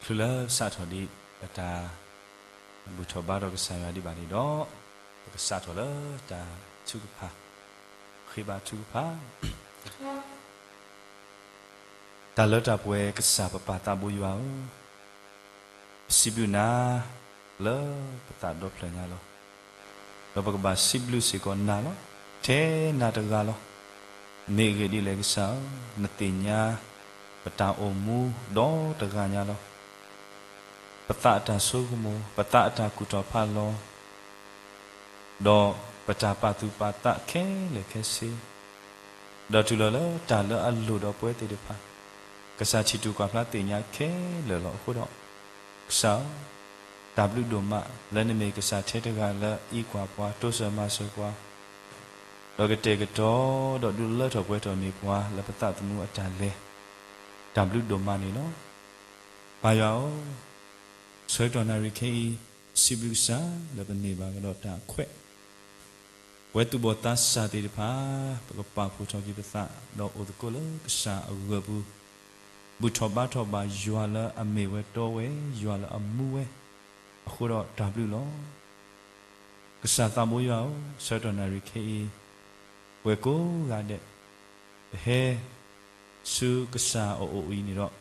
ချုးလၢပစးထီၣ်ဒံး ပတၢ်ဘူၣ်ထီၣ်ဘါထီၣ်ကစၢ်ယွၤဒံးဘၣ်န့ၣ်ဒီး, ပကစးထီၣ်လၢတၢ်ထုကဖၣ်, ဃ့ဘါထုကဖၣ်. တၢ်လၢတၢ်ပှဲၤကစၢ်ပပၢ်သးဘိယွၤဧၢ, ပစံးဘျုးနၤလၢပသးဒီဖျၢၣ်ညါလီၤ. ဒီးပကဘၣ်စံးဘျုးစ့ၢ်ကီးနၤလီၤ, ထဲနၤတဂၤလီၤ. မ့ၢ်အဂ့ၢ်ဒ်လဲၣ်ကစၢ်ဧၢ, နသ့ၣ်ညါပတၢ်အိၣ်မူဒီတဂၤညါလီၤ. ပသးအတၢ်ဆိကမိၣ်, ပသးအတၢ်ကူၣ်ထီၣ်ဖးလီၤ, ဒီးပတၢ်ပာ်သူၣ်ပာ်သးခဲလၢာ်ခဲဆ့, ဒီးတုၤလီၤလၢတၢ်လၢအလိၣ်ဒီးပဝဲသ့ၣ်တဖၣ်, ကစၢ်ထံၣ်တူၢ်ကွၢ်ဖျါသ့ၣ်ညါခဲလၢာ်လီၤ. အဃိဒီး, ကစၢ်ဧၢ, တၢ်ဘျုးဒိၣ်မးလၢနမ့ၢ်ကစၢ်ထဲတဂၤလၢအအံးကွၢ်ပှၤ, တိစၢၤမၤစၢၤပှၤ, ဒီးကတဲာ်ကတီၤဒီးဒုးလၢထီၣ်ပှဲၤထီၣ်န့ၢ်ပှၤလၢပသးသမူအတၢ်လဲၤ, တၢ်ဘျုးဒိၣ်မးန့ၣ်လီၤ. ပၢ်ယွၤဧၢ, ဆၢကတီၢ်နၣ်ရံၣ်ခဲအံၤ, ပစံးဘျုးကစၢ်လၢပန့ၢ်ဘၣ်ကဒီးတၢ်အခွဲး ပဝဲသူၣ်ဘီၣ်သးစၢ်သ့ၣ်တဖၣ်, ပကပာ်ဖှိၣ်ထီၣ်က့ၤပသး, ဒီးအိၣ်သကိးလၢကစၢ်အဂၢၢ်ပူၤ, ဘူၣ်ထီၣ်ဘါထီၣ်ဘၣ်ယွၤလၢအမ့ၢ်ဝဲတီဝဲ, ယွၤလၢအမူဝဲ, အဃိဒီးတၢ်ဘျုးလီၤ. ကစၢ်သးဘိယွၤဧၢ, ဆၢကတီၢ်နၣ်ရံၣ်ခဲအံၤ, ပဝဲကိးဂၤဒဲး, ပဟဲဆူကစၢ်အအိၣ်အံၤန့ၣ်ဒီး,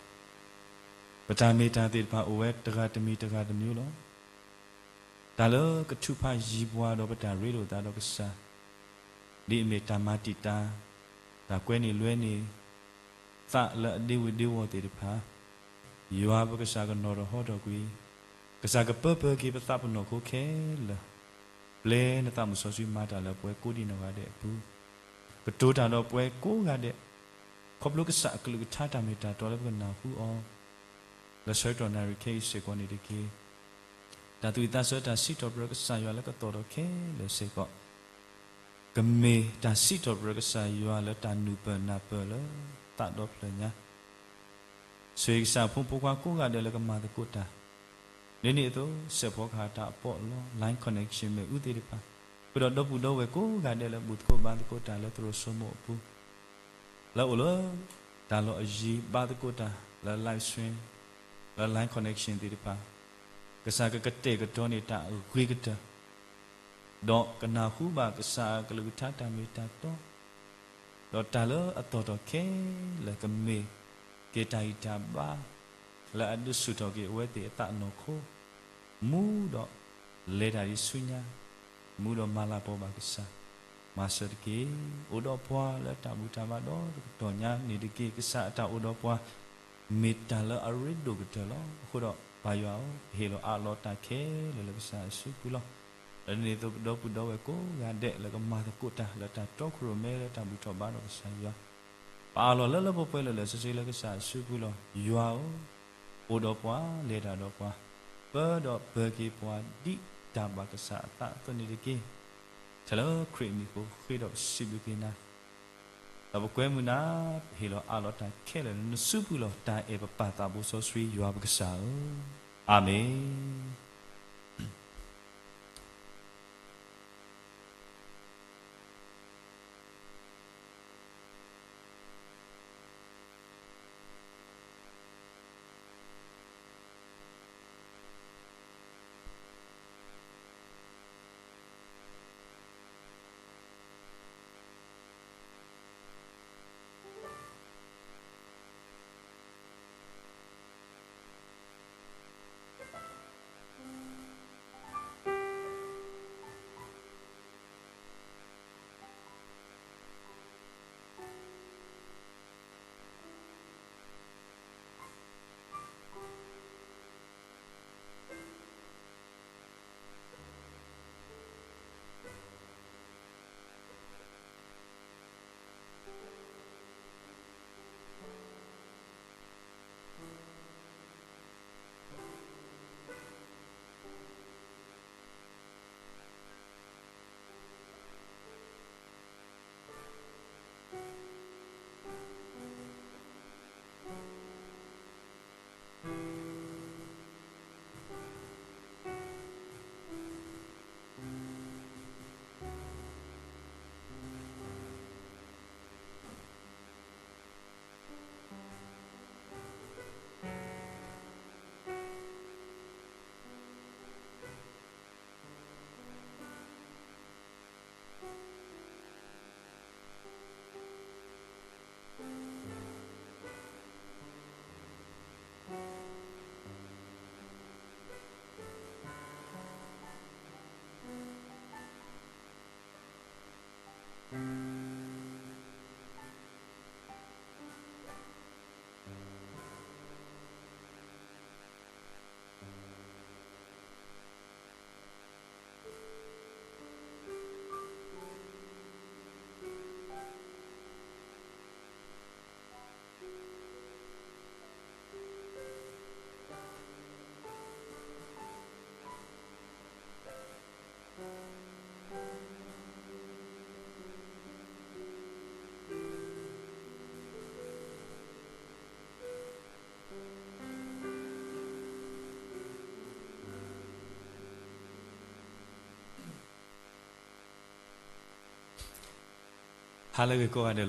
ပတၢ်မ့ၢ်တၢ်သ့ၣ်တဖၣ်အိၣ်ဝဲတဂၤတမံၤတဂၤတမံၤလီၤ. တၢ်လၢကထုးဖးယံၤပှၤဒီးပတၢ်ရ့လိာ်သးဒီးကစၢ်, ဒ်အမ့ၢ်တၢ်မၤတံာ်တာ်, တၢ်ကွဲန့ၢ်လွဲန့ၢ်သးလၢအဒ့ဝုၤဒ့ဝီၤသ့ၣ်တဖၣ်, ယွၤပကစၢ်ကနီၤထီၣ်ဟီထီၣ်ကွံာ်, ကစၢ်ကပၢပၢက့ၤပသးပနီၢ်ခိခဲလၢာ်, ပျဲနသးမုၢ်စီဆှံမၤတၢ်လၢပဝဲကိးဒံးနီၢ်ဂၤဒဲးအပူၤ, ကတိၤတၢ်ဒီးပဝဲကိးဂၤဒဲး, ခီဖျိကစၢ်အကလုၢ်ကထါတၢ်မ့ၢ်တၢ်တီလၢပကနၢ်ဟူအီၤ လၢဆၢကတီၢ်နၣ်ရံၣ်ခဲအံၤစ့ၢ်ကီးန့ၣ်တက့ၢ်. တၢ်သူၣ်ဝံၣ်သးဆၢတၢ်စံးထီၣ်ပတြၢၤကစၢ်ယွၤလၢကသီၣ်ထီၣ်ခဲလၢာ်စ့ၢ်ကီး, ကမ့ၢ်တၢ်စံးထီၣ်ပတြၢၤကစၢ်ယွၤလၢတၢ်နုာ်ပၢၢ်နၢ်ပၢၢ်လၢသးဒီဖျၢၣ်ညါ, ဆိၣ်ဂ့ၤကစၢ်အဖိမုၣ်ဖိခွါကိးဂၤဒဲးလၢကမၤသကိးတၢ်, ဒ်န့ၣ်အသိး စဲးဖီကဟၣ်တၢ်အပီးအလီ line connection မ့ၣ်အူသ့ၣ်တဖၣ်, ဃုာ်ဒီးဒီပုၢ်ဒီဝဲၢ်ကိးဂၤဒဲးလၢဘူၣ်သကိးဘါသကိးတၢ်လၢသရိာ်စိမိၤအပူၤ လၢအိၣ်လၢတၢ်လီၢ်အယံၤ ဘါသကိးတၢ်လၢ live stream လၢ line connection သ့ၣ်တဖၣ်, ကစၢ်ကကတဲာ်ကတီၤန့ၢ်တၢ်အဂ့ၤကတၢၢ်, ဒီးကနၢ်ဟူဘၣ်ကစၢ်အကလုၢ်ကထါတၢ်မ့ၢ်တၢ်တီ, ဒီးတၢ်လၢအသီၣ်ထီၣ်ခဲလၢာ်ကမ့ၢ်က့ၤတၢ်ဂံၢ်တၢ်ဘါ လၢအဒုးဆူၣ်ထီၣ်က့ၤအဝဲသ့ၣ်အသးနီၢ်ခိ မူဒီးလဲၤတၢ်ဒ်ဆူညါ, မူဒီးမၤလၤကပီၤဘၣ်ကစၢ်, မၤစၢၤတက့ၢ်. အိၣ်ဒီးပှၤလၢတၢ်ဘူၣ်တၢ်ဘါဒီးတကတီၢ်ညါန့ၣ်တက့ၢ်. ကစၢ်အတၢ်အိၣ်ဒီးပှၤ မ့ၢ်တၢ်လၢအရ့ဒိၣ်ကတၢၢ်လီၤ. အဃိဒီးပၢ်ယွၤဧၢ, ပဟ့ၣ်လီၤအးလီၤတၢ်ခဲလၢာ်လၢကစၢ်အစုပူၤလီၤ. လၢန့ၣ်အသိး ပဒီပုၢ်ဒီဝဲၢ်ကိးဂၤဒဲး လၢကမၤသကိးတၢ်လၢတၢ်တီခိၣ်ရိၣ်မဲလၢတၢ်ဘူၣ်ထီၣ်ဘါထီၣ်ကစၢ်ယွၤ, ပအးလီၤလၢလၢပှဲၤပှဲၤလၢာ်လၢာ်ဆ့ဆ့လၢကစၢ်အစုပူၤလီၤ. ယွၤဧၢ, အိၣ်ဒီးပှၤ, လဲၤတၢ်ဒီးပှၤ, ပၢဒီးပၢၤက့ၤပှၤဒ်တၢ်ဘၣ်ကစၢ်အသးအသိးန့ၣ်တက့ၢ်. ထဲလၢခရံာ်အမံၤအဃိ ဃ့ဒီးပစံးဘျုးက့ၤနၤ, ဒီးပကွဲမုာ်နၤ, ပဟ့ၣ်လီၤအးလီၤတၢ်ခဲလၢာ်လၢနစုပူၤလီၤ. တၢ်အဲၣ်ပပၢ်သးဘိစီဆှံယွၤပကစၢ်ဧၢ, အၤမ့ၣ်. ဟါလၢအဂ့ၤကိးဂၤဒဲးလီၤ.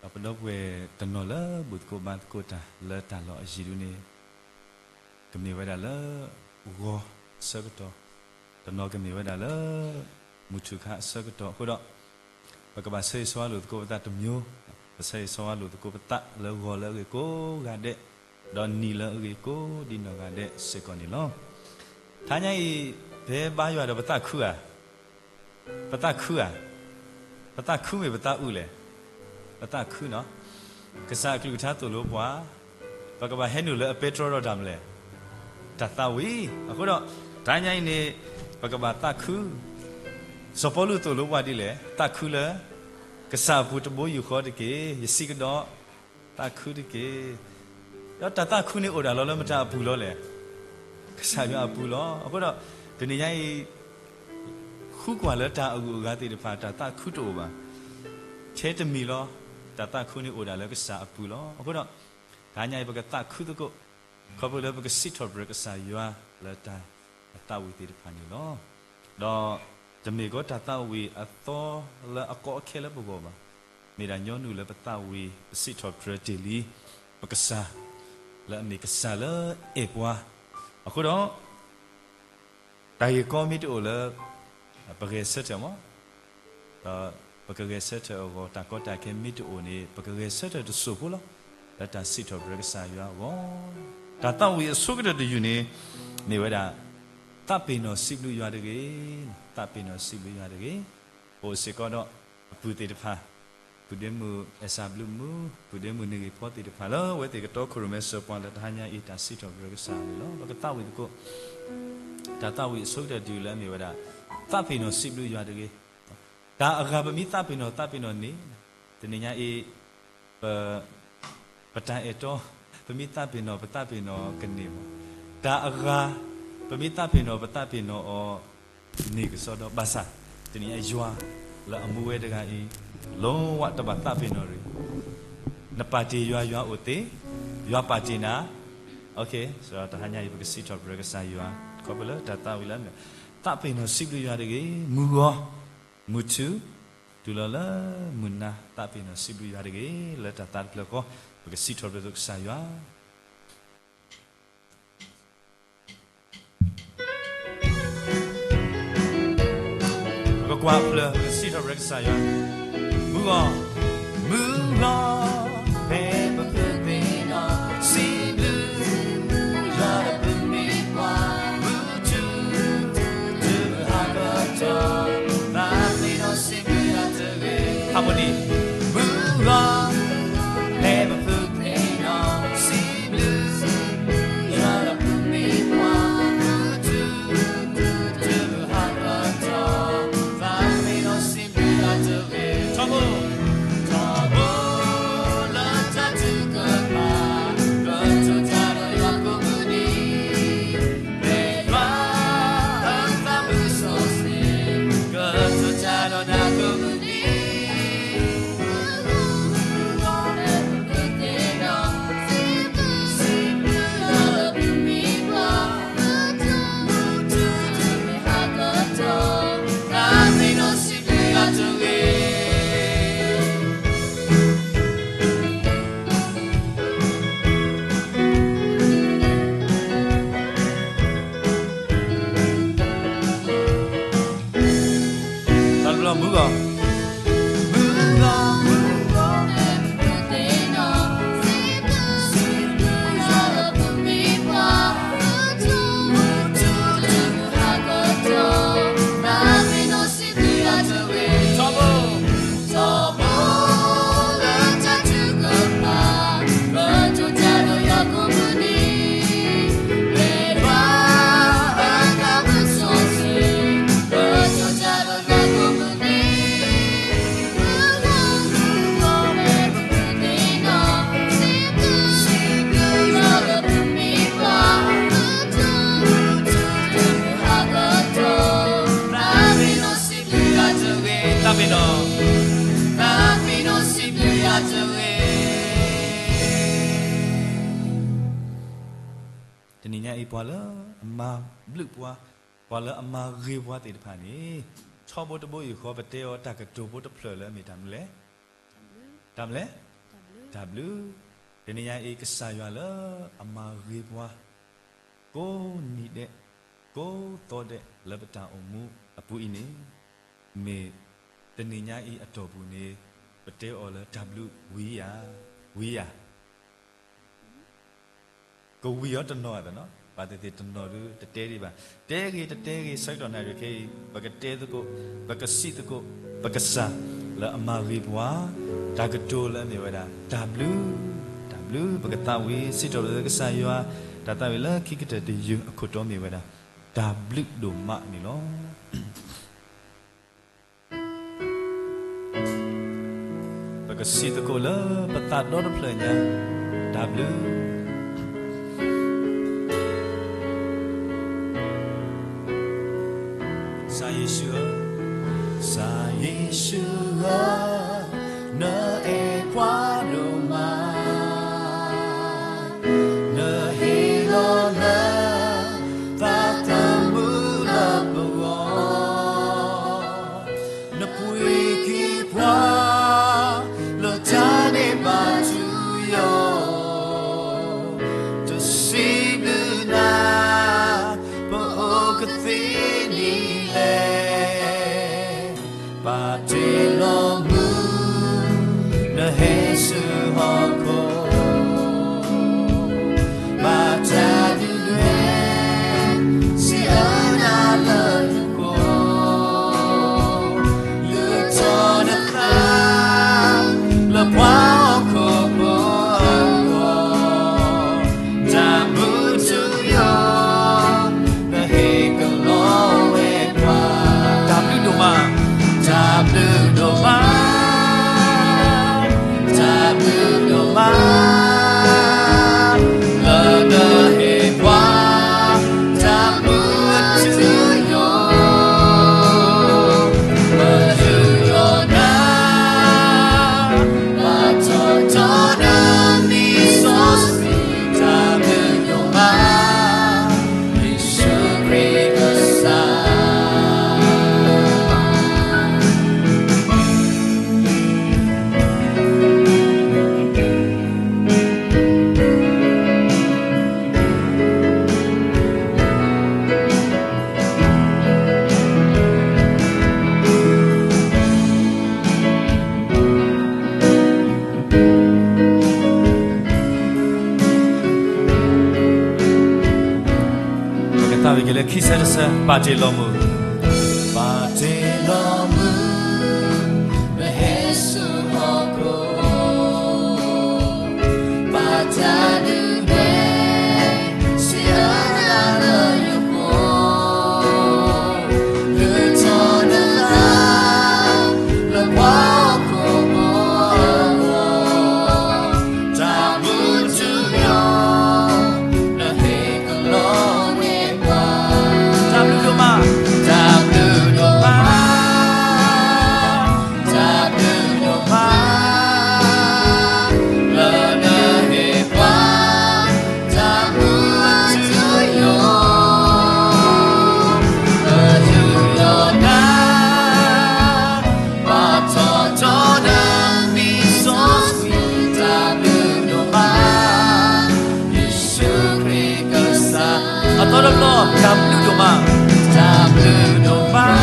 ဒီးပဒီပုၢ်ဝဲၢ်တနီၤလၢဘူၣ်သကိးဘါသကိးတၢ်လၢတၢ်လီၢ်အယံၤဒုန့ၣ် ကမ့ၢ်ဝဲဒၣ်လၢ ဂီၤအဆၢကတီၢ်, တနီၤကမ့ၢ်ဝဲဒၣ်လၢ မုၢ်ထူၣ်ခါအဆၢကတီၢ်အဃိဒီး ပကဘၣ်ဆၢဂ့ၤဆၢဝါလိာ်သကိးပသးတမျိုး, ပဆၢဂ့ၤဆၢဝါလိာ်သကိးပသးလၢဂီၤလၢအဂ့ၤကိးဂၤဒဲး, ဒီးနံၤလၢအဂ့ၤကိးဒ်နီၢ်ဂၤဒဲးစ့ၢ်ကီးန့ၣ်လီၤ. တဟါညါအံၤ ဖဲဘါယွၤဒီးပသးခုဧါ, ပသးခုဧါ, ပသးခုမ့ၢ်ပသးအုးလဲၣ်, ပသးခုနီၤ, ကစၢ်အကလုၢ်ကထါသိၣ်လိပှၤ ပကဘၣ်ဟဲနုာ်လၢအပဲတြီဒီးတၢ်မနုၤလဲၣ်, တၢ်သးဝံၣ်. အဃိဒီး တဟါညါအံၤန့ၣ် ပကဘၣ်သးခု, စီၤပီလူးသိၣ်လိပှၤဒ်လဲၣ်, သးခုလၢ ကစၢ်အပူၤတဘိယူၢ်ဃီတက့ၢ်, ယစံးကဒီး, သးခုတက့ၢ်. ဒီးတၢ်သးခုန့ၣ်အိၣ်ဒၣ်လီၤလၢမတၤအပူၤလီၤလဲၣ်, ကစၢ်ယွၤအပူၤလီၤ. အဃိဒီး တနံၤညါအံၤ ဃုကွၢ်လၢတၢ်အဂုၤအဂၤသ့ၣ်တဖၣ် တၢ်သးခုတအိၣ်ဘၣ်, ထဲတမံၤလီၤ, တၢ်သးခုန့ၣ်အိၣ်ဒၣ်လၢကစၢ်အပူၤလီၤ. အဃိဒီး တဟါညါအံၤ ပကသးခုသကိး ခီဖျိလၢပကစံးထီၣ်ပတြၢၤကစၢ်ယွၤလၢတၢ်အသးဝံၣ်သ့ၣ်တဖၣ်န့ၣ်လီၤ. ဒီးတမ့ၢ်ကီတၢ်သးဝံၣ်အသီလၢအကီအခဲလၢပဂီၢ်ဘၣ်, မ့ၢ်ဒၣ်ညီနုၢ်လၢပသးဝံၣ် ပစံးထီၣ်ပတြၢၤတ့ၢ်လံ ပကစၢ် လၢအမ့ၢ်ကစၢ်လၢအဲၣ်ပှၤ, အဃိဒီး တၢ်ဂ့ၢ်ကီမ့ၢ်တအိၣ်လၢ ပဂဲၤဆၢထၢၣ်မး, ဒီးပကဂဲၤဆၢထၢၣ်အဂီၢ် တၢ်ကီတၢ်ခဲမ့ၢ်တအိၣ်န့ၣ် ပကဂဲၤဆၢထၢၣ်တစိၢ်ဖိလီၤ. လၢတၢ်စံးထီၣ်ပတြၢၤကစၢ်ယွၤအဂီၢ်, တၢ်သးဝံၣ်အဆိကတၢၢ်တယုၢ်န့ၣ် မ့ၢ်ဝဲဒၣ် သးပ့ၤနီၣ်စံးဘျုးယွၤတဂ့ၤ, သးပ့ၤနီၣ်စံးဘျုးယွၤတဂ့ၤ. ပအိၣ်စ့ၢ်ကီးဒီး အပုၢ်သ့ၣ်တဖၣ်, ပုၢ်ဒ့မုၣ်အဲၣ်စၢ်ဘျုးမုၢ်, ပုၢ်ဒ့မုၣ်နံၤဂ့ၤဖီသ့ၣ်တဖၣ်လၢ အဝဲသ့ၣ်ကတီခိၣ်ရိၣ်မဲစၢၤပှၤလၢတဟါညါအံၤ တၢ်စံးထီၣ်ပတြၢၤကစၢ်န့ၣ်လီၤ. ပကသးဝံၣ်သကိး တၢ်သးဝံၣ်အဆိကတၢၢ်တယုၢ်လၢအမ့ၢ်ဝဲဒၣ် သးပ့ၤနီၣ်စံးဘျုးယွၤတဂ့ၤ. တၢ်အဂၤပမ့ၢ်သးပ့ၤနီၣ် သးပ့ၤနီၣ်န့ၣ်, တနံၤညါအံၤ ပ ပတၢ်အဲၣ်တီ, ပမ့ၢ်သးပ့ၤနီၣ် ပသးပ့ၤနီၣ်ကန့ၢ်မး, တၢ်အဂၤ ပမ့ၢ်သးပ့ၤနီၣ် ပသးပ့ၤနီၣ်အီၤန့ၢ်ကစီဒီ ဘၣ်ဆၣ် တနံၤညါယွၤလၢအမူဝဲတဂၤအံၤ လီၤဝဲတဘၣ်သးပ့ၤနီၣ်တဂ့ၤ. နပာ်တ့ၢ်ယွၤ ယွၤအိၣ်သ့, ယွၤပာ်တ့ၢ်နၤ. တဟါညါအံၤ ပကစံးထီၣ်ပတြၢၤကစၢ်ယွၤ ခီဖျိလၢတၢ်သးဝံၣ်လၢ သးပ့ၤနီၣ်စံးဘျုးယွၤတဂ့ၤ, မုၢ်ဂီၤ မုၢ်ထူၣ် တုၤလီၤလၢမုၢ်နၤ သးပ့ၤနီၣ်စံးဘျုးယွၤတဂ့ၤ. လၢတၢ်သးတဖျၢၣ်ဃီ ပကစံးထီၣ်ပတြၢၤကစၢ်ယွၤ. ပကကွၢ်အဖျၢၣ် ပကစံးထီၣ်ပတြၢၤကစၢ်ယွၤ, မုၢ်ဂီၤ, မုၢ်ဂီၤ ဖဲပဖုသ့ၣ်နီၣ် စံးဘျုးယွၤလၢပမ့ၢ်ပှၤ, မုၢ်ထူၣ် တုၤဟါကတီၢ် သးပ့ၤနီၣ်စံးဘျုးယွၤတဂ့ၤ. ဟါမနံၣ်, မုၢ်ဂီၤ ဖဲပဖုသ့ၣ်နီၣ် စံးဘျုးယွၤလၢပမ့ၢ်ပှၤ, မုၢ်ထူၣ် တုၤဟါကတီၢ် သးပ့ၤနီၣ်စံးဘျုးယွၤတဂ့ၤ. ထီဘိ, ထီဘိ လၢတၢ်ထုကဖၣ် ကတိၤတၢ်ဒီးယွၤကိးမုၢ်နံၤ, မ့ၢ်ယွၤအသးမုာ်စီဆှံ ကတိၤတၢ်ဒီးနၤကိးမုၢ်နံၤ. ပှၤလၢအမၤဘျုးပှၤ, ပှၤလၢအမၤဂ့ၤပှၤသ့ၣ်တဖၣ်န့ၣ်, ထီဘိတဘိယူၢ်ဃီ ပတဲအီၤတၢ်ကတိၤဖိတဖျၢၣ်လၢအမ့ၢ်တၢ်မနုၤလဲၣ်. တၢ်မနုၤလဲၣ်. တၢ်ဘျုး. တနံၤညါအံၤ ကစၢ်ယွၤလၢအမၤဂ့ၤပှၤ ကိးနံၤဒဲး ကိးသီဒဲးလၢပတၢ်အိၣ်မူအပူၤအံၤန့ၣ်, မ့ၢ်တနံၤညါအံၤအတီၢ်ပူၤန့ၣ် ပတဲအီၤလၢတၢ်ဘျုးဝံၤယၤ, ဝံၤယၤ ကဝံၤအီၤတနီၤအသးနီၤ, ဘၣ်သ့ၣ်သ့ၣ်တနီၤဒုး တတဲဒံးဘၣ်. တဲဂ့ၤတတဲဂ့ၤ ဆၢကတီၢ်နၣ်ရံၣ်ခဲအံၤ ပကတဲသကိး, ပကစံးသကိး, ပကစၢ်လၢအမၤဂ့ၤပှၤ, တၢ်ကတိၤလၢအမ့ၢ်ဝဲဒၣ် တၢ်ဘျုး, တၢ်ဘျုး ပကသးဝံၣ် စံးထီၣ်ပတြၢၤကစၢ်ယွၤ, တၢ်သးဝံၣ်လၢခံကတၢၢ်တယုၢ်အခိၣ်တီမ့ၢ်ဝဲဒၣ် တၢ်ဘျုးဒိၣ်မးန့ၣ်လီၤ. ပကစံးသကိးလၢပသးဒီတဖျၢၣ်ညါ, တၢ်ဘျုး. ကစၢ်ယ့ၣ်ၡူးဧၢ, ကစၢ်ယ့ၣ်ၡူးဧၢ, နအဲၣ်ပှၤဒိၣ်မး, နဟ့ၣ်လီၤနသးသမူလၢပဂီၢ် နပှ့ၤက့ၤပှၤလၢတၢ်န့ၢ်ဘၣ်ထူယိာ်, တစံးဘျုးနၤ ပအိၣ်ကသ့ဒ်လဲၣ်, ပာ်တ့ၢ်လီၤမူ နဟဲဆူဟီၣ်ခိၣ် ဘၣ်တၢ်ဒုၣ်ဒွဲၣ် စံးအၢနၤလၢနကိာ်, လုၢ်ထီၣ်နသး လၢပှၤဟီၣ်ခိၣ်ဖိအဂီၢ်, တၢ်မူထူယိာ် နဟ့ၣ်ကလီဝဲပှၤ, တၢ်ဘျုးဒိၣ်မး, တၢ်ဘျုးဒိၣ်မး, တၢ်ဘျုးဒိၣ်မး, လၢနဟ့ၣ်ပှၤ တၢ်မူထူယိာ်, ပယူးယီၣ်နၤ ဘၣ်ထီၣ်ထီနမံၤစီဆှံ, တၢ်ဘျုးဒိၣ်မး, ယ့ၣ်ၡူးခရံာ်ကစၢ်. ပကသးဝံၣ်က့ၤလၢခံဆၢတဆၢ, ပာ်တ့ၢ်လီၤမူ, ပာ်တ့ၢ်လီၤမူ, ပဟဲဆူဟီၣ်ခိၣ်, ဘၣ်တၢ်ဒုၣ်ဒွဲၣ် စံးအၢနၤလၢယကိာ်, လုၢ်ထီၣ်နသး လၢပှၤဟီၣ်ခိၣ်ဖိအဂီၢ်, တၢ်မူထူယိာ် နဟ့ၣ်ကလီဝဲပှၤ, တၢ်ဘျုးဒိၣ်မး, တၢ်ဘျုးဒိၣ်မး, တၢ်ဘျုးဒိၣ်မး, လၢနဟ့ၣ်ပှၤ တၢ်မူထူယိာ်, ပယူးယီၣ်နၤ ဘၣ်ထီၣ်ထီနမံၤစီဆှံ, တၢ်ဘျုးဒိၣ်မး, ယ့ၣ်ၡူးခရံာ်ကစၢ်, အသီတဘျီ တၢ်ဘျုးဒိၣ်မး, တၢ်ဘျုးဒိၣ်မ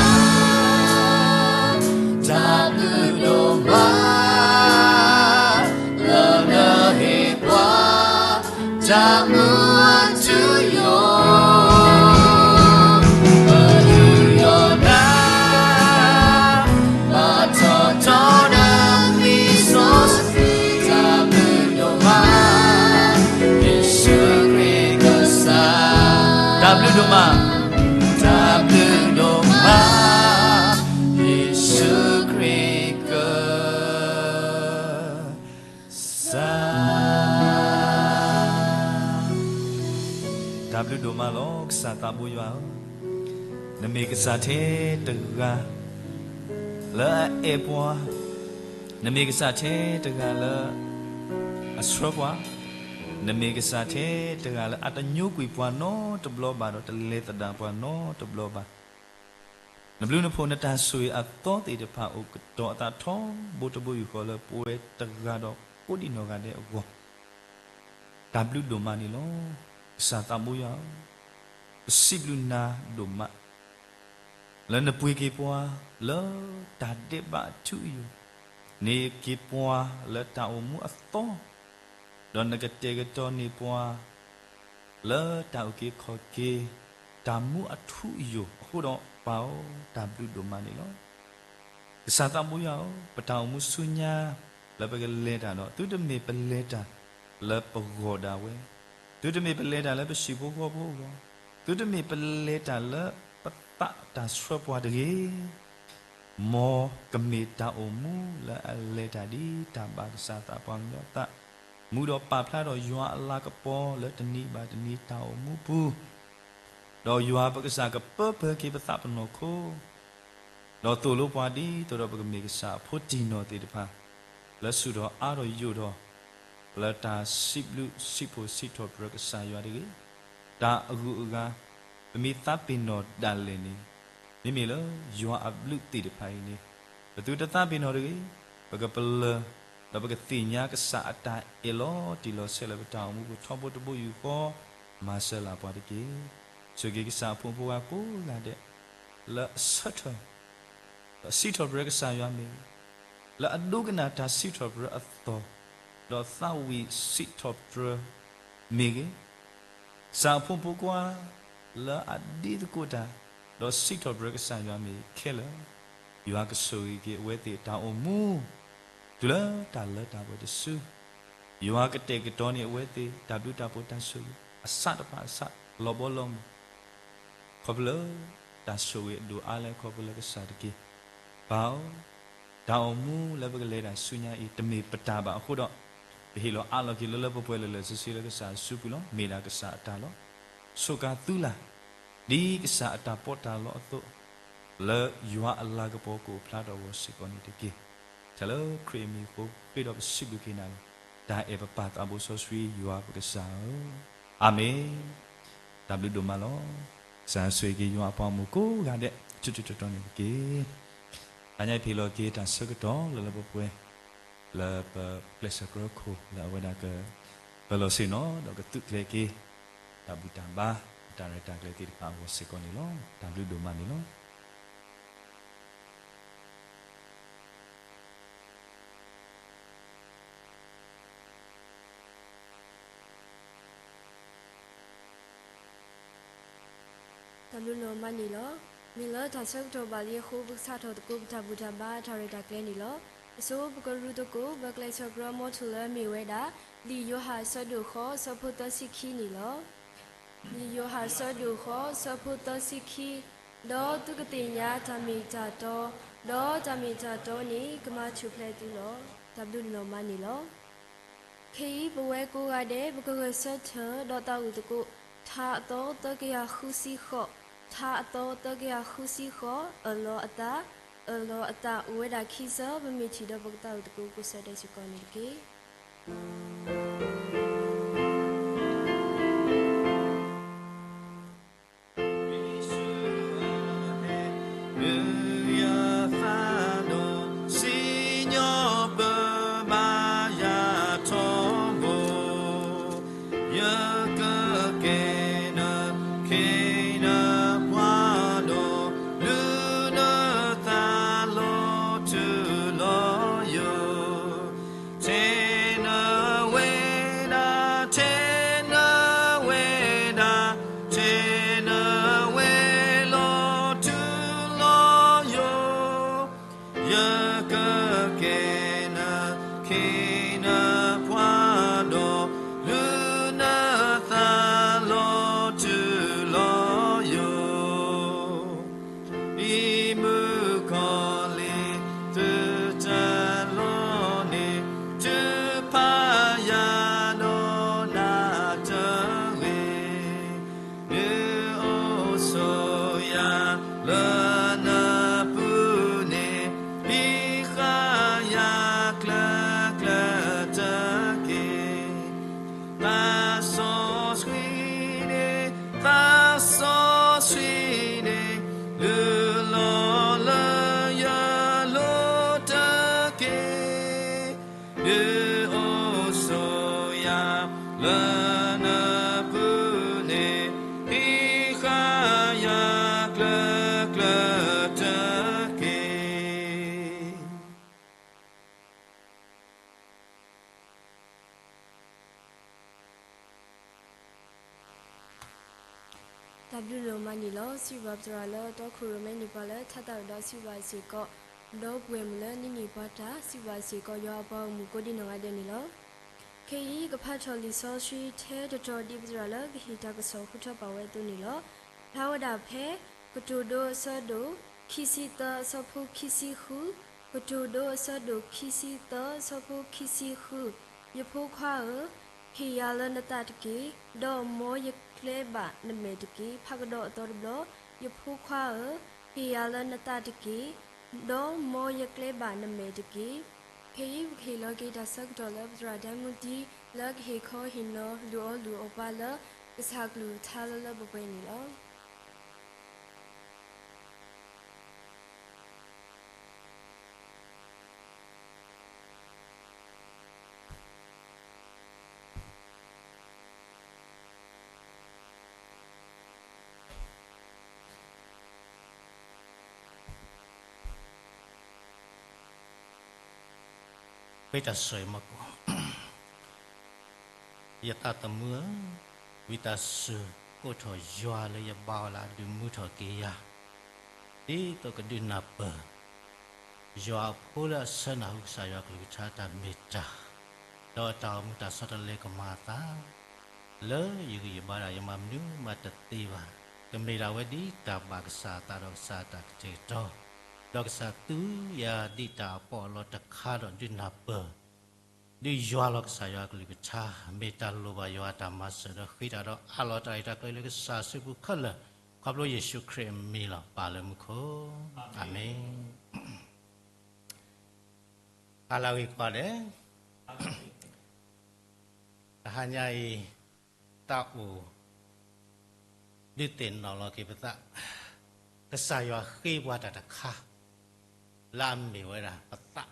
း, တၢ်ဘျုးဒိၣ်မး, လၢနဟ့ၣ်ပှၤ တၢ်မူထူယိာ်, ပယူးယီၣ်နၤ ဘၣ်ထီၣ်ထီနမံၤစီဆှံ, တၢ်ဘျုးဒိၣ်မး, ယ့ၣ်ၡူးခရံာ်ကစၢ်, တၢ်ဘျုးဒိၣ်မး, တၢ်ဘျုးဒိၣ်မး, ယ့ၣ်ၡူးခရံာ်က စၢ်, တၢ်ဘျုးဒိၣ်မးလီၤ. ကစၢ်သးဘိယွၤဧၢ, နမ့ၢ်ကစၢ်ထဲတဂၤ လၢအအဲၣ်ပှၤ, နမ့ၢ်ကစၢ်ထဲတဂၤလၢ အဆှၢပှၤ, နမ့ၢ်ကစၢ်ထဲတဂၤလၢအတညိကွံာ်ပှၤနီတဘျီဘၣ်ဒီး တလဲၤသဒၣ်ပှၤနီတဘျီဘၣ်. နဘျုးနဖှိၣ်နတၢ်ဆိၣ်ဂ့ၤအသီသ့ၣ်တဖၣ်အိၣ်ကတီၤအသးထီဘိတဘိယူၢ်ဃီလၢပဝဲတဂၤဒီးကိးဒံနီၢ်ဂၤဒဲးအဂီၢ် တၢ်ဘျုးဒိၣ်မးန့ၣ်လီၤ. ကစၢ်သးဘိယွၤဧၢ, ပစံးဘျုးနၤဒိၣ်မး လၢနပှ့ၤက့ၤပှၤလၢတၢ်ဒဲးဘးအထူအယိာ်, န့ၢ်က့ၤပှၤလၢတၢ်အိၣ်မူအသီ, ဒီးနကတဲာ်ကတီၤန့ၢ်ပှၤ လၢတၢ်အုၣ်က့ၤခီၣ်က့ၤ တၢ်မူအထူအယိာ်အဃိဒီး ပၢ်ဧၢ, တၢ်ဘျုးဒိၣ်မးန့ၣ်လီၤ. ကစၢ်သးဘိယွၤဧၢ, ပတၢ်အိၣ်မူဆူညါ လၢပကလဲၤတၢ်ဒီး သုတမ့ၢ်ပလဲၤတၢ်လၢပဂီၢ်ဒၣ်ဝဲ, သုတမ့ၢ်ပလဲၤတၢ်လၢပဟံၣ်ဖိဃီဖိအဂီၢ်, သုတမ့ၢ်ပလဲၤတၢ်လၢပသးတၢ်ဆှၢပှၤတဂ့ၤ မ်ကမ့ၢ်တၢ်အိၣ်မူလၢအလဲၤတၢ်ဒ်တၢ်ဘၣ်ကစၢ်သးပှၢ်ကညီအသး, မူဒီးပာ်ဖျါဒီးယွၤအလၤကပီၤလၢတနံၤဘၣ်တနံၤတၢ်အိၣ်မူပူၤ, ဒီးယွၤပကစၢ်ကပၢပၢက့ၤပသးပနီၢ်ခိ, ဒီးသိၣ်လိပှၤဒ်သိးဒီးပကမ့ၢ်ကစၢ်အဖိတံၢ်နီၢ်သ့ၣ်တဖၣ်, လၢဆူၣ်ထီၣ်အါထီၣ်ယိာ်ထီၣ် လၢတၢ်စံးဘျုးစံးဖှိၣ်စံးထီၣ်ပတြၢၤကစၢ်ယွၤတဂ့ၤ, တၢ်အဂုၤအဂၤ, ပမ့ၢ်သးပ့ၤနီၣ်ဒၣ်လဲာ်န့ၣ်, မ့မ့ၢ်လၢယွၤအဘျုးသ့ၣ်တဖၣ်အံၤန့ၣ်, ပသုတသးပ့ၤနီၣ်တဂ့ၤ, ပကပလၢၢ်, ဒီးပကသ့ၣ်ညါကစၢ်အတၢ်အဲၣ်လီၤတံၢ်လီၤဆဲးလၢပတၢ်အိၣ်မူပူၤထီဘိတဘိယူၢ်ဃီ, မၤစၢၤလၢပှၤတက့ၢ်. ဆိၣ်ဂ့ၤကစၢ်အဖိမုၣ်ဖိခွါကိးဂၤဒဲး, လၢအဆၢထၢၣ် ဒီးစံးထီၣ်ပတြၢၤကစၢ်ယွၤမ့ၢ်ဂ့ၤ, လၢအဒိကနၣ်တၢ်စံးထီၣ်ပတြၢၤအသီၣ်, ဒီးသးဝံၣ်စံးထီၣ်ပတြၢၤမ့ၢ်ဂ့ၤ, ကစၢ်အဖိမုၣ်ဖိခွါ လၢအဒ့သကိးတၢ်, ဒီးစံးထီၣ်ပတြၢၤကစၢ်ယွၤမ့ၢ်ဂ့ၤခဲလၢာ်, ယွၤကဆိၣ်ဂ့ၤက့ၤအဝဲသ့ၣ်တၢ်အိၣ်မူ တုၤလၢတၢ်လၢတၢ်ပှဲၤတစု, ယွၤကတဲာ်ကတီၤန့ၢ်အဝဲသ့ၣ် တၢ်ဘျုးတၢ်ဖှိၣ်တၢ်ဆိၣ်ဂ့ၤ အစးတဖၣ်အစး လီၤဘီလီၤမုၢ် ခီဖျိလၢ တၢ်ဆိၣ်ဂ့ၤအဒိၣ်အါလၢခီဖျိလၢကစၢ်တက့ၢ်. ပၢ်ဧၢ, တၢ်အိၣ်မူလၢပကလဲၤတၢ်ဆူညါအံၤ တမ့ၢ်ပတၢ်ဘၣ်အဃိဒီး, ပဟ့ၣ်လီၤအးလီၤက့ၤလၢလၢပှဲၤပှဲၤလၢာ်လၢာ်ဆ့ဆ့လၢကစၢ်အစုပူၤလီၤ. မ့ၢ်ဒၣ်ကစၢ်အတၢ်လီၤ. ဆိၣ်ကၤသုလၢ်, ဒ်ကစၢ်အတၢ်ပီးတၢ်လီအသိး, လၢယွၤအလၤကပီၤကအိၣ်ဖျါထီၣ်အဂီၢ်စ့ၢ်ကီးန့ၣ်တက့ၢ်. တၢ်လၢခရံာ်အမံၤအဃိ ဃ့ဒီးပစံးဘျုးက့ၤနၤလီၤ. တၢ်အဲၣ်ပပၢ်သးဘိစီဆှံ ယွၤပကစၢ်ဧၢ, အၤမ့ၣ်. တၢ်ဘျုးဒိၣ်မးလီၤ. ကစၢ်ဆိၣ်ဂ့ၤက့ၤယွၤအပှၤဂီၢ်မုၢ်ကိးဂၤဒဲး ထူထူတီတီန့ၣ်တက့ၢ်. တနံၤအံၤပဟ့ၣ်လီၤက့ၤတၢ်ဆၢကတီၢ်လၢလၢပှဲၤပှဲၤ လၢပကျဲးစၢးကရၢခိၣ်လၢအဝဲဒၣ်က ပၢၤလီၢ်ဆ့ၣ်နီၤ ဒီးကသုးကျဲၤက့ၤ တၢ်ဘူၣ်တၢ်ဘါ တၢ်ရဲၣ်တၢ်ကျဲၤသ့ၣ်တဖၣ်အဂီၢ်စ့ၢ်ကီးန့ၣ်လီၤ. တၢ်ဘျုးဒိၣ်မးန့ၣ်လီၤ. တၢ်ဘျုးဒိၣ်မးန့ၣ်လီၤ. မ့ၢ်လၢတၢ်ဆၢကတီၢ်ဘၣ်လံအဃိ ပကစးထီၣ်သကိးပတၢ်ဘူၣ်တၢ်ဘါတၢ်ရဲၣ်တၢ်ကျဲၤန့ၣ်လီၤ. အဆိ ပကရူၢ်သကိး ပကျဲးစၢးကရၢမိၤထူၣ်လၢအမ့ၢ်ဝဲဒၣ် လံာ်ယိၤဟၣ်အဆၢဒိၣ်ဃိး အဆၢဖိသၢဆံခံန့ၣ်လီၤ. လံာ်ယိၤဟၣ်အဆၢဒိၣ်ဃိး အဆၢဖိသၢဆံခံ, ဒီးသုကသ့ၣ်ညါတၢ်မ့ၢ်တၢ်တီ, ဒီးတၢ်မ့ၢ်တၢ်တီန့ၣ် ကမၤထူၣ်ဖျဲးသုလီၤ. တၢ်ဘျုးဒိၣ်မးန့ၣ်လီၤ. ခဲအံၤ ပဝဲကိးဂၤဒဲး ပကဂဲၤဆၢထၢၣ်ဒီးသးဝံၣ်သကိး ထါအသီသၢကယၤဃုဆံဃိး, ထါအသီသၢကယၤဃုဆံဃိး, အၢၣ်လီၤအသး, အၢၣ်လီၤအသး အိၣ်ဝဲဒၣ်ခံဆၢ ပမ့ၢ်ထံၣ်ဒီးပကသးဝံၣ်သကိးကိးဆၢဒဲးစ့ၢ်ကီးန့ၣ်တက့ၢ်. တၢ်ဘျုးဒိၣ်မးန့ၣ်လီၤ. စံးဘၣ်ပသရၣ်လၢတီခိၣ်ရိၣ်မဲန့ၢ်ပှၤလၢထါသၣ်ကဒီးစံးဘၣ်စ့ၢ်ကီး, ဒီပုၢ်ဝဲၢ်မုၣ်လၢနံၤန့ၢ်ပှၤတၢ်စံးဘၣ်စ့ၢ်ကီး ယွၤအပှၤဂီၢ်မုၢ်ကိးဒံနီၢ်ဂၤဒဲးန့ၣ်လီၤ. ခဲအံၤယကဖးထီၣ်လံာ်စီဆှံထဲတတီၤဒ်ပသရၣ်လၢကဟ့ၣ်တၢ်ကစီၣ်ဃုထၢပာ်ဝဲအသိးန့ၣ်လီၤ. ဖျါဝဲဒၣ်ဖဲ ကတိၤဒိအဆၢဒိၣ် ခံဆံသၢအဆၢဖိခံဆံဃု, ကတိၤဒိအဆၢဒိၣ်ခံဆံသၢအဆၢဖိခံဆံဃု, ယဖိခွါဧၢ, ဟ့ၣ်ယၤလၢနသးတက့ၢ်, ဒီးမ်ယကျဲဘၣ်နမဲာ်တက့ၢ်. ဖးကဒီးအသီတဘျီ, ယဖိခွါဧၢ, ဟ့ၣ်ယၤလၢနသးတက့ၢ်, ဒီးမ်ယကျဲဘၣ်နမဲာ်တက့ၢ်. ခဲအံၤပကဟ့ၣ်လီၤက့ၤတၢ်ဆၢကတီၢ်လၢ ပသရၣ်ဒဲမူတံ လၢကဟ့ၣ်ခီဟ့ၣ်နီၤ လုၢ်အီၣ်လုၢ်အီပှၤလၢ ကစၢ်ကလုၢ်ကထါလၢလၢပှဲၤပှဲၤန့ၣ်လီၤ. ဃ့တၢ်ဆိၣ်ဂ့ၤမီၤကိၣ် ယသးသမူဧၢ, ဝံသးစူၤကိးထီၣ်ယွၤလၢယဘါအီၤလၢအဒုးမူထီၣ်က့ၤယၤ, ဒ်သိးကဒုးနၢ်ပၢၢ် ယွၤအဖိလၢအဆၢနၢ်ဟူကစၢ်ယွၤကလုၢ်ကထါတၢ်မ့ၢ်တၢ်, ဒီးအတၢ်အိၣ်မူတၢ်ဆီတလဲကမၤအသး, လၢယဂံၢ်ယဘါဒၣ်ယမၤမနုၤမးတသ့ဘၣ်, ကမ့ၢ်ဒၣ်ဝဲဒ်တၢ်ဘၣ်ကစၢ်အသးဒီးကစၢ်အတၢ်ကတဲာ်ကတီၤ, ဒီးကစၢ်သူယၤဒ်တၢ်အပီးအလီတခါဒီးဒုးနၢ်ပၢၢ် ဒုးယွၤလီၤကစၢ်ယွၤအကလုၢ်ကထါ, မ့ၢ်တၢ်လိၣ်ဘၣ်ယွၤအတၢ်မၤစၢၤဒီးဃ့တၢ်ဒီးအးလီၤတၢ်ရဲၣ်တၢ်ကျဲၤလၢကစၢ်အစုပူၤခဲလၢာ်, ခီဖျိယ့ၣ်ၡူးခရံာ်အမံၤလီၤ. ပၢ်လၢမူခိၣ်, အၤမ့ၣ်. ဟါလၢအဂ့ၤကိးဂၤဒဲး, တဟါညါအံၤ သးအိၣ် ဒုးသ့ၣ်နီၣ်လီၤက့ၤပသး, ကစၢ်ယွၤဃ့ပှၤတၢ်တခါ လၢအမ့ၢ်ဝဲဒၣ်ပသး,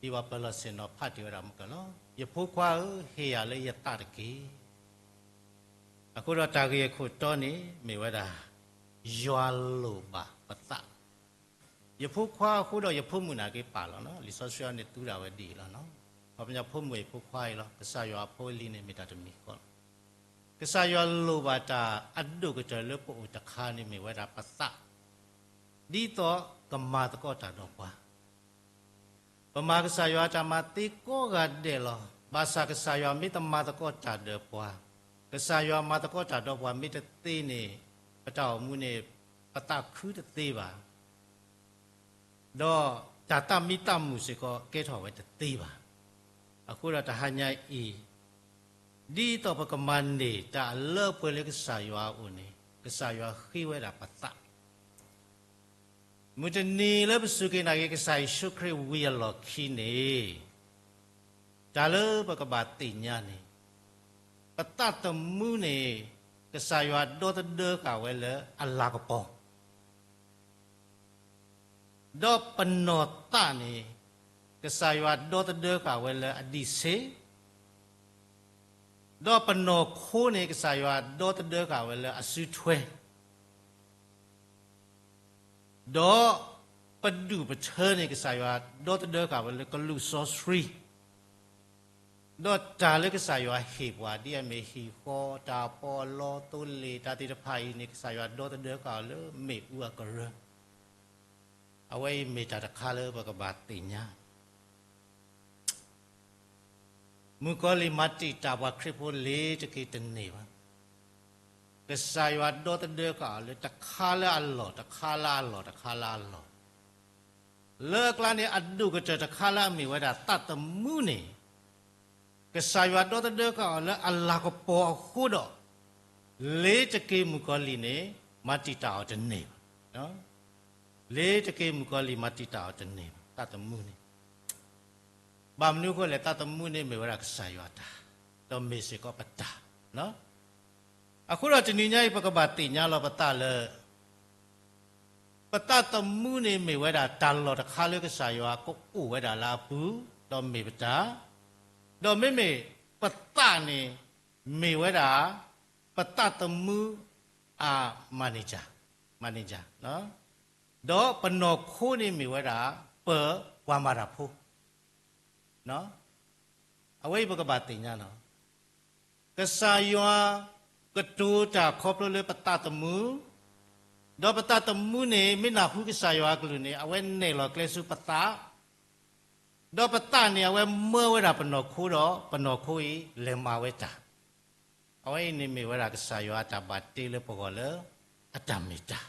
ဒ်ပှၤပၢၤလီၢ်ဆ့ၣ်နီၤဖးတ့ၢ်ဝဲဒၣ်မုၢ်ကၢၢ်လီၤ. ယဖိခွါဧၢ, ဟ့ၣ်ယၤလၢယသးတက့ၢ်. အဃိဒီးတၢ်ဂ့ၢ်အခိၣ်တီန့ၣ် မ့ၢ်ဝဲဒၣ် ယွၤလိၣ်ဘၣ်ပသး ယဖိခွါအဃိဒီးယဖိမုၣ်န့ၣ်က့ၤပာ်လီၤ, လံာ်စီဆှံအံၤန့ၣ်သူဒၣ်ဝဲဒ်အံၤလီၤ. ပှၤကညီဖိမုၣ်အဖိခွါအံၤလီၤ. ကစၢ်ယွၤအဖိအလံၤန့ၣ်မ့ၢ်တၢ်တမံၤဃီလီၤ. ကစၢ်ယွၤလိၣ်ဘၣ်တၢ်အဒိၣ်ကတၢၢ်လၢပအိၣ်တခါန့ၣ်မ့ၢ်ဝဲဒၣ်ပသး, ဒ်သိးကမၤသကိးတၢ်ဒီးပှၤ ပမၤကစၢ်ယွၤအတၢ်မၤသ့ကိးဂၤဒဲးလီၤ. ဘၣ်ဆၣ်ကစၢ်ယွၤမ့ၢ်တမၤသကိးတၢ်ဒီးပှၤ, ကစၢ်ယွၤမၤသကိးတၢ်ဒီးပှၤမ့ၢ်တသ့န့ၣ်, ပတၢ်အိၣ်မူန့ၣ် ပသးခုတသ့ဘၣ်, ဒီးတၢ်သးမံသးမုာ်စ့ၢ်ကီးကဲထီၣ်ဝဲတသ့ဘၣ်. အဃိဒီးတဟါညါအံၤ, ဒ်သိးပကမၤန့ၢ်တၢ်အလၢအပှဲၤလၢကစၢ်ယွၤအအိၣ်န့ၣ်, ကစၢ်ယွၤဃ့ဝဲဒၣ်ပသး မုၢ်တနံၤလၢပစူၢ်က့ၤနာ်က့ၤကစၢ်ယ့ၣ်ၡူးခရံာ်ဝံၤအလီၢ်ခံန့ၣ်, တၢ်လၢပကဘၣ်သ့ၣ်ညါန့ၣ်, ပသးသမူန့ၣ် ကစၢ်ယွၤဒီသဒၢဃာ်ဝဲလၢအလၤကပီၤ, ဒီးပနီၢ်သးန့ၣ် ကစၢ်ယွၤဒီသဒၢဃာ်ဝဲလၢအဒံးဆ့, ဒီးပနီၢ်ခိန့ၣ် ကစၢ်ယွၤဒီသဒၢဃာ်ဝဲလၢအစုထွဲ ဒီးပဒူၣ်ပထၢန့ၣ် ကစၢ်ယွၤဒီသဒၢဃာ်ဝဲလၢကလူးစီဆှံ, ဒီးတၢ်လၢကစၢ်ယွၤဟ့ၣ်ပှၤ ဒ်အမ့ၢ်ဟံၣ်ဃီ, တၢ်ပီးအလီ, သိလ့ၣ်, တၢ်သ့ၣ်တဖၣ်အံၤန့ၣ် ကစၢ်ယွၤဒီသဒၢဃာ်အီၤလၢမ့ၣ်အူအကရၢ, အဝဲအံၤမ့ၢ်တၢ်တခါလၢပကဘၣ်သ့ၣ်ညါ မုၣ်ကီၤလံၢ်မၤတံာ်တာ်ပှၤခရံာ်ဖိလ့ၤတက့ၤတန့ၢ်ဘၣ်. ကစၢ်ယွၤဒီသဒၢဃာ်အီၤလၢတခါလၢအလီၢ်, တခါလၢအလီၢ်, တခါလၢအလီၢ်, လၢအကျါန့ၣ် အဒိၣ်ကတၢၢ်တခါလၢအမ့ၢ်ဝဲဒၣ်သးသမူန့ၣ်, ကစၢ်ယွၤဒီသဒၢဃာ်အီၤလၢအလၤကပီၤအဃိဒီး, လ့ၤတက့ၤမုၣ်ကီၤလံၢ်န့ၣ် မၤတံာ်တာ်အီၤတန့ၢ်ဘၣ်. လ့ၤတက့ၤမုၣ်ကီၤလံၢ်မၤတံာ်တာ်အီၤတန့ၢ်ဘၣ်, သးသမူန့ၣ် ဘၣ်မနုၤအဃိလဲၣ်, သးသမူန့ၣ်မ့ၢ်ဝဲဒၣ်ကစၢ်ယွၤအတၢ်, ဒီးမ့ၢ်စ့ၢ်ကီးပတၢ်. အဃိဒီးတနံၤညါအံၤ ပကဘၣ်သ့ၣ်ညါလီၤပသးလၢ ပသးသမူန့ၣ်မ့ၢ်ဝဲဒၣ်တၢ်လီၢ်တခါလၢကစၢ်ယွၤကအိၣ်ဝဲဒၣ်လၢအပူၤ, ဒီးမ့ၢ်ပတၢ်, ဒီးမ့မ့ၢ်ပသးန့ၣ် မ့ၢ်ဝဲဒၣ် ပသးသမူအ manager, manager, ဒီးပနီၢ်ခိန့ၣ်မ့ၢ်ဝဲဒၣ် ပပှၤမၤတၢ်ဖိ အဝဲအံၤပကဘၣ်သ့ၣ်ညါလီၤ. ကစၢ်ယွၤ ကတိၤတၢ်ခီဖျိလၢပသးသမူ, ဒီးပသးသမူန့ၣ် မ့ၢ်နၢ်ဟူကစၢ်ယွၤအကလုၢ်န့ၣ် အဝဲနဲၣ်လီၤကျဲဆူပသး, ဒီးပသးန့ၣ် အဝဲမၢဝဲဒၣ်ပနီၢ်ခိဒီး ပနီၢ်ခိအံၤလဲၤမၤဝဲတၢ်. အဝဲအံၤန့ၣ်မ့ၢ်ဝဲဒၣ်ကစၢ်ယွၤအတၢ်ဘၣ်တ့လၢပဂီၢ်လၢအတၢ်မ့ၢ်တၢ်.